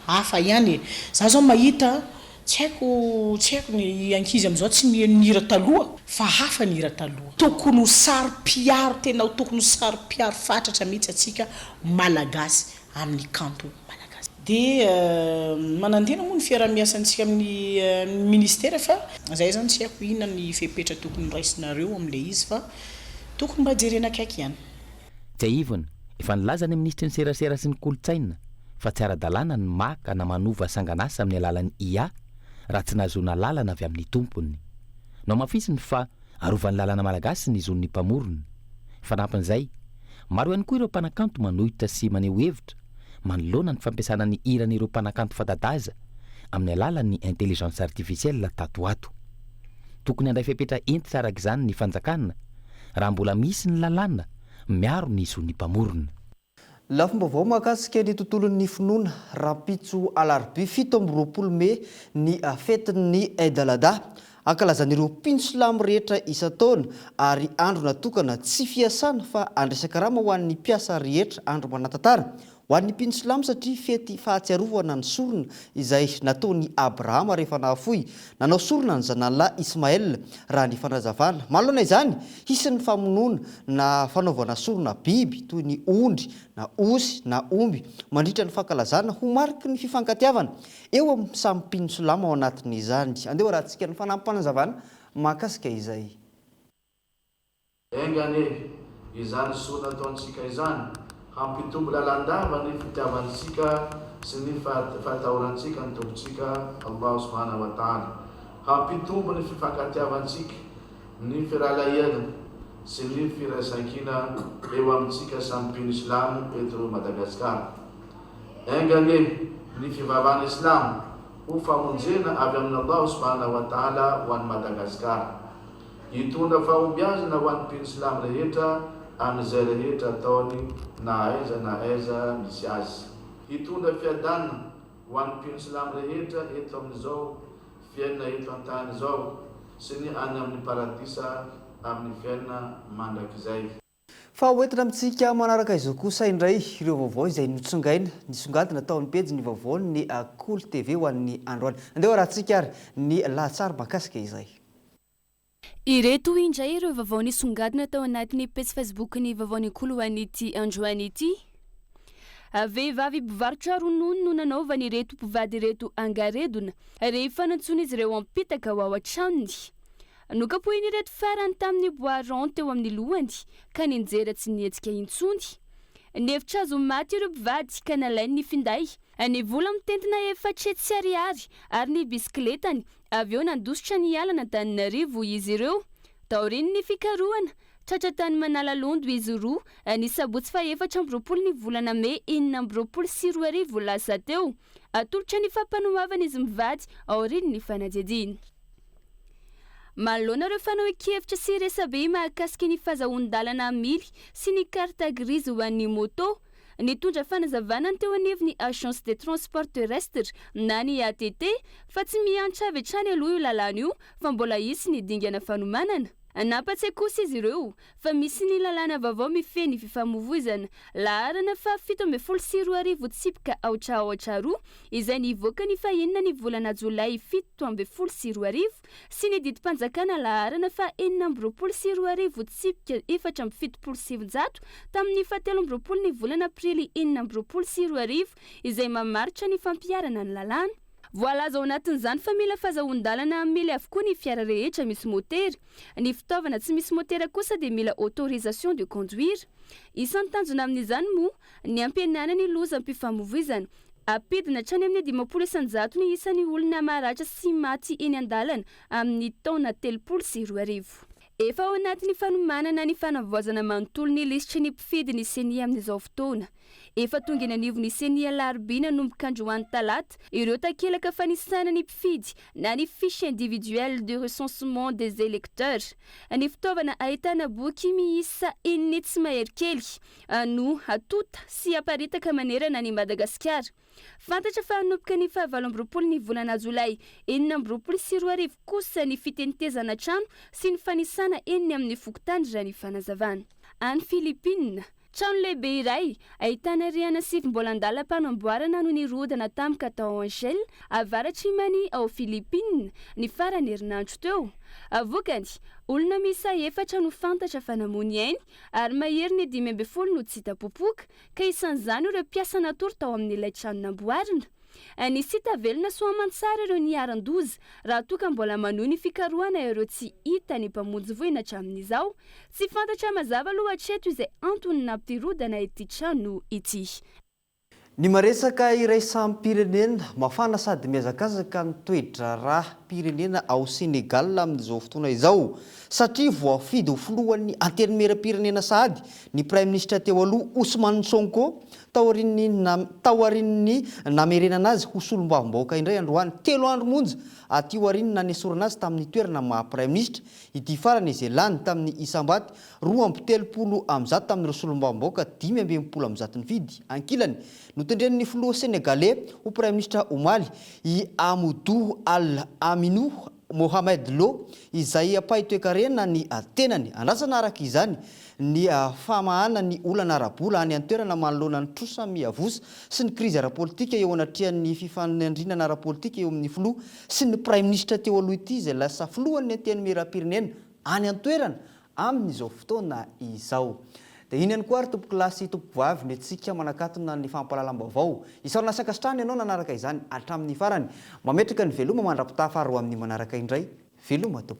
Speaker 17: hafa ihany e! Za zao mahita Tsy haiko tsy haiko ny ankizy amin'izao tsy miheno ny hira taloha fa hafa ny hira taloha. Tokony ho saro-piaro tena ho tokony ho saro-piaro fatratra mihitsy atsika Malagasy amin'ny kanto Malagasy. Dia manantena moa ny fiaraha-miasantsika amin'ny ministera fa zay zany tsy haiko inona ny fepetra tokony raisinareo amin'ilay izy fa tokony mba jerena akaiky ihany.
Speaker 7: Tsiahivina, efa nilaza ny minisitry ny serasera sy ny kolontsaina fa tsy ara-dalàna ny maka na manova sangan'asa amin'ny alalan'ny IA raha tsy nahazoana alalana avy amin'ny tompony. Nohamafisiny fa arovan'ny lalàna malagasy ny zon'ny mpamorona. Fanampin'izay, maro ihany koa ireo mpanakanto manohitra sy maneho hevitra manoloana ny fampiasana ny hiran'ireo mpanakanto fanta-daza amin'ny alalan'ny intelligence artificielle tato ho ato. Tokony handray fepetra hentitra araka izany ny fanjakana raha mbola misy ny lalàna miaro ny zon'ny mpamorona.
Speaker 5: Lafim-baovao mahakasika ny tontolon'ny finoana, rahampitso alarobia 27 mey ny fetin'ny Eid al-Adha. Ankalazan'ireo mpino silamo rehetra isan-taona ary andro natokana tsy fiasana fa andraisan-karama ho an'ny mpiasa rehetra, andro manan-tantara Ho an'ny mpino silamo satria fety fahatsiarovana ny sorona izay nataon'i Abrahama rehefa nahafoy nanao sorona ny zanany lahy Ismaël, raha ny fanazavana. Manoloana izany, hisy ny famonoana na fanaovana sorona biby toy ny ondry na osy na omby mandritra ny fankalazana ho mariky ny fifankatiavana eo amin'ny samy mpino silamo ao anatin'izany. Andeha hoarahantsika ny fanampim-panazavana mahakasika izay.
Speaker 1: Enga anie izany soa nataontsika izany hampitombo lalandava ny fitiavantsika sy ny fahatahorantsika ny Tompontsika Allah Subhanahu wa Ta'ala, hampitombo ny fifankatiavantsika, ny firahalahiana sy ny firaisankina eo amintsika samy mpino silamo eto Madagasikara. Enga anie ny fivavahana islamo ho famonjena avy amin'Allah Subhanahu wa Ta'ala ho an'i Madagasikara. Hitondra fahombiazana ho an'ny mpino silamo rehetra amin'izay rehetra ataony na aiza na aiza misy azy. Hitondra fiadanana ho an'ny mpino silamo rehetra eto amin'izao fiainana eto an-tany izao sy ny any amin'ny paradisa amin'ny fiainana mandrakizay.
Speaker 5: Fa hoentina amintsika manaraka izao kosa indray ireo vaovao izay notsongaina, nisongadina tao amin'ny pejy ny vaovaon'ny Kolo TV ho an'ny androany. Andeha ho arahantsika ary ny lahatsary mahakasika izay.
Speaker 18: Ireto indray ireo vaovao nisongadina tao anatin'ny pejy Facebook-n'ny Vaovaon'ny Kolo ho an'ity androany ity. Vehivavy mpivarotra ronono no nanaovan'ireto mpivady ireto angaredona rehefa nantsoin'izy ireo am-pitaka ho ao an-tranony. Nokapohin'ireto farany tamin'ny bois rond teo amin'ny lohany ka nianjera tsy nihetsika intsony. Nihevitra azy ho maty ireo mpivady ka nalainy ny finday, ny vola mitentina 400 ariary ary ny bisikiletany, avy eo nandositra niala an'Antananarivo izy ireo. Taorian'ny fikarohana, tratra tany Manalalondo izy roa ny sabotsy faha 24 ny volana mey 2026 lasa teo. Atolotra ny fampanoavana izy mivady aorian'ny fanadihadiana. Manoloana ireo fanaoan-kevitra sy resabe mahakasika ny fazahoan-dalana hamily sy ny carte grise ho an'ny moto, nitondra fanazavana ny teo anivon'ny Agence des transports terrestres na ny ATT fa tsy mihantra avy hatrany aloha io lalàna io fa mbola hisy ny dingana fanomanana. Nampatsiahy kosa izy ireo fa misy ny lalàna vaovao mifehy ny fifamoivoizana, laharana faha 2017 tsipika aotra aotra roa, izay nivoaka ny fahenina ny volana jolay 2017, sy ny didim-panjakana laharana faha 2026 tsipika 974 tamin'ny faha 23 ny volana aprily 2026, izay mamaritra ny fampiharana ny lalàna. Voalaza ao anatin'izany fa mila fazahoan-dalana hamily avokoa ny fiara rehetra misy motera. Ny fitaovana tsy misy motera kosa dia mila autorisation de conduire. Isan'ny tanjona amin'izany moa ny hampihenana ny lozam-pifamoivoizana. Hampidina hatrany amin'ny 50% ny isan'ny olona maratra sy maty eny an-dalana amin'ny taona 2030. Efa ao anatin'ny fanomanana ny fanavaozana manontolo ny lisitry ny mpifidy ny Ceni amin'izao fotoana. Efa tonga eny anivon'ny Ceni Alarobia nanomboka androany talata ireo takelaka fanisana ny mpifidy na ny fiche individuelle de recensement des électeurs. Ny fitaovana ahitana boky miisa enina hetsy mahery kely no hatonta sy haparitaka manerana an'i Madagasikara. Fantatra fa hanomboka ny faha 28 ny volana jolay 2026 kosa ny fitenitezana trano sy ny fanisana eny amin'ny fokontany raha ny fanazavana. Any Philippines, trano lehibe iray ahitana rihana sivy mbola an-dalam-panamboarana no nirodana tampoka tao Angel, avaratr'i Manille ao Philippines, ny faran'ny herinandro teo. Vokany, olona miisa efatra no fantatra fa namoy ny ainy ary mahery ny 15 no tsy hita popoka ka isan'izany ireo mpiasa natory tao amin'ilay trano namboarina. Nisy hita velona soa aman-tsara ireo niharan-doza, raha toa ka mbola manohy ny fikarohana ireo tsy hita ny mpamonjy voina hatramin'izao. Tsy fantatra mazava aloha hatreto izay antony nampirodana ity trano ity.
Speaker 5: Ny maresaka iraisam-pirenena, mafana sady mihazakazaka ny toe-draharaham-pirenena ao Sénégal amin'izao fotoana izao, satria voafidy ho filohan'ny Antenimieram-pirenena sahady ny praiminisitra teo aloha Ousmane Sonko taorian'ny taorian'ny namerenana azy ho solombavambahoaka indray androany, telo andro monja aty aorian'ny nanesorana azy tamin'ny toerana maha praiminisitra. Ity farany izay lany tamin'ny isam-bato 132 tamin'ireo solombavambahoaka 165 nifidy. Ankilany, notendren'ny filoha Senegaley ho praiminisitra omaly i Amoudou Al Aminou Mohamed Lo, izay mpahay toekarena ny tenany. Andrasana araka izany ny famahana ny olana ara-bola any an-toerana manoloana ny trosa miavosa sy ny krizy ara-politika eo anatrehan'ny fifanandrinana ara-politika eo amin'ny filoha sy ny praiminisitra teo aloha ity izay lasa filohan'ny Antenimierampirenena any an-toerana amin'izao fotoana izao. Dia iny ihany koa ary tompokolahy sy tompokovavy no antsika manakatona ny fampahalalam-baovao. Isaorana sy ankasitrahana ianao nanaraka izany hatramin'ny farany. Mametraka ny veloma mandra-pitafa ary ho amin'ny manaraka indray. Veloma tompoko.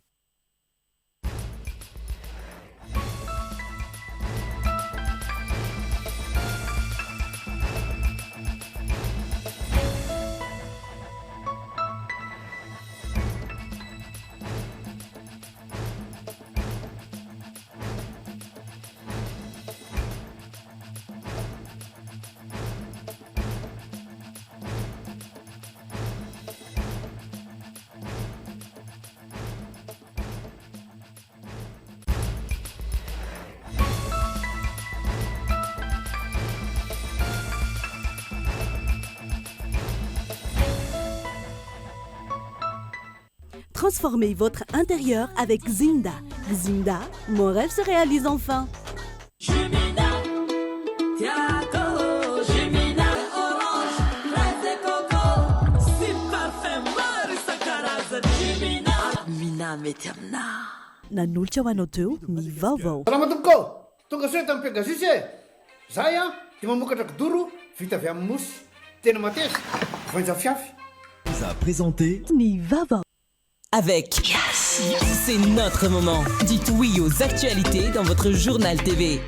Speaker 3: Transformez votre intérieur avec Zinda. Zinda, mon rêve se réalise enfin. Nanolotra ho anao teo ny vaovao.
Speaker 9: Salama tompoko ô! Tonga soa eto amin'ny Pegasus e! Zahay an dia mamokatra kidoro vita avy amin'ny mousse. Tena mateza, voainja fiafy.
Speaker 23: Vous a présenté.
Speaker 3: Ny vaovao.
Speaker 6: Avec Yes, c'est notre moment. Dites oui aux actualités dans votre journal TV.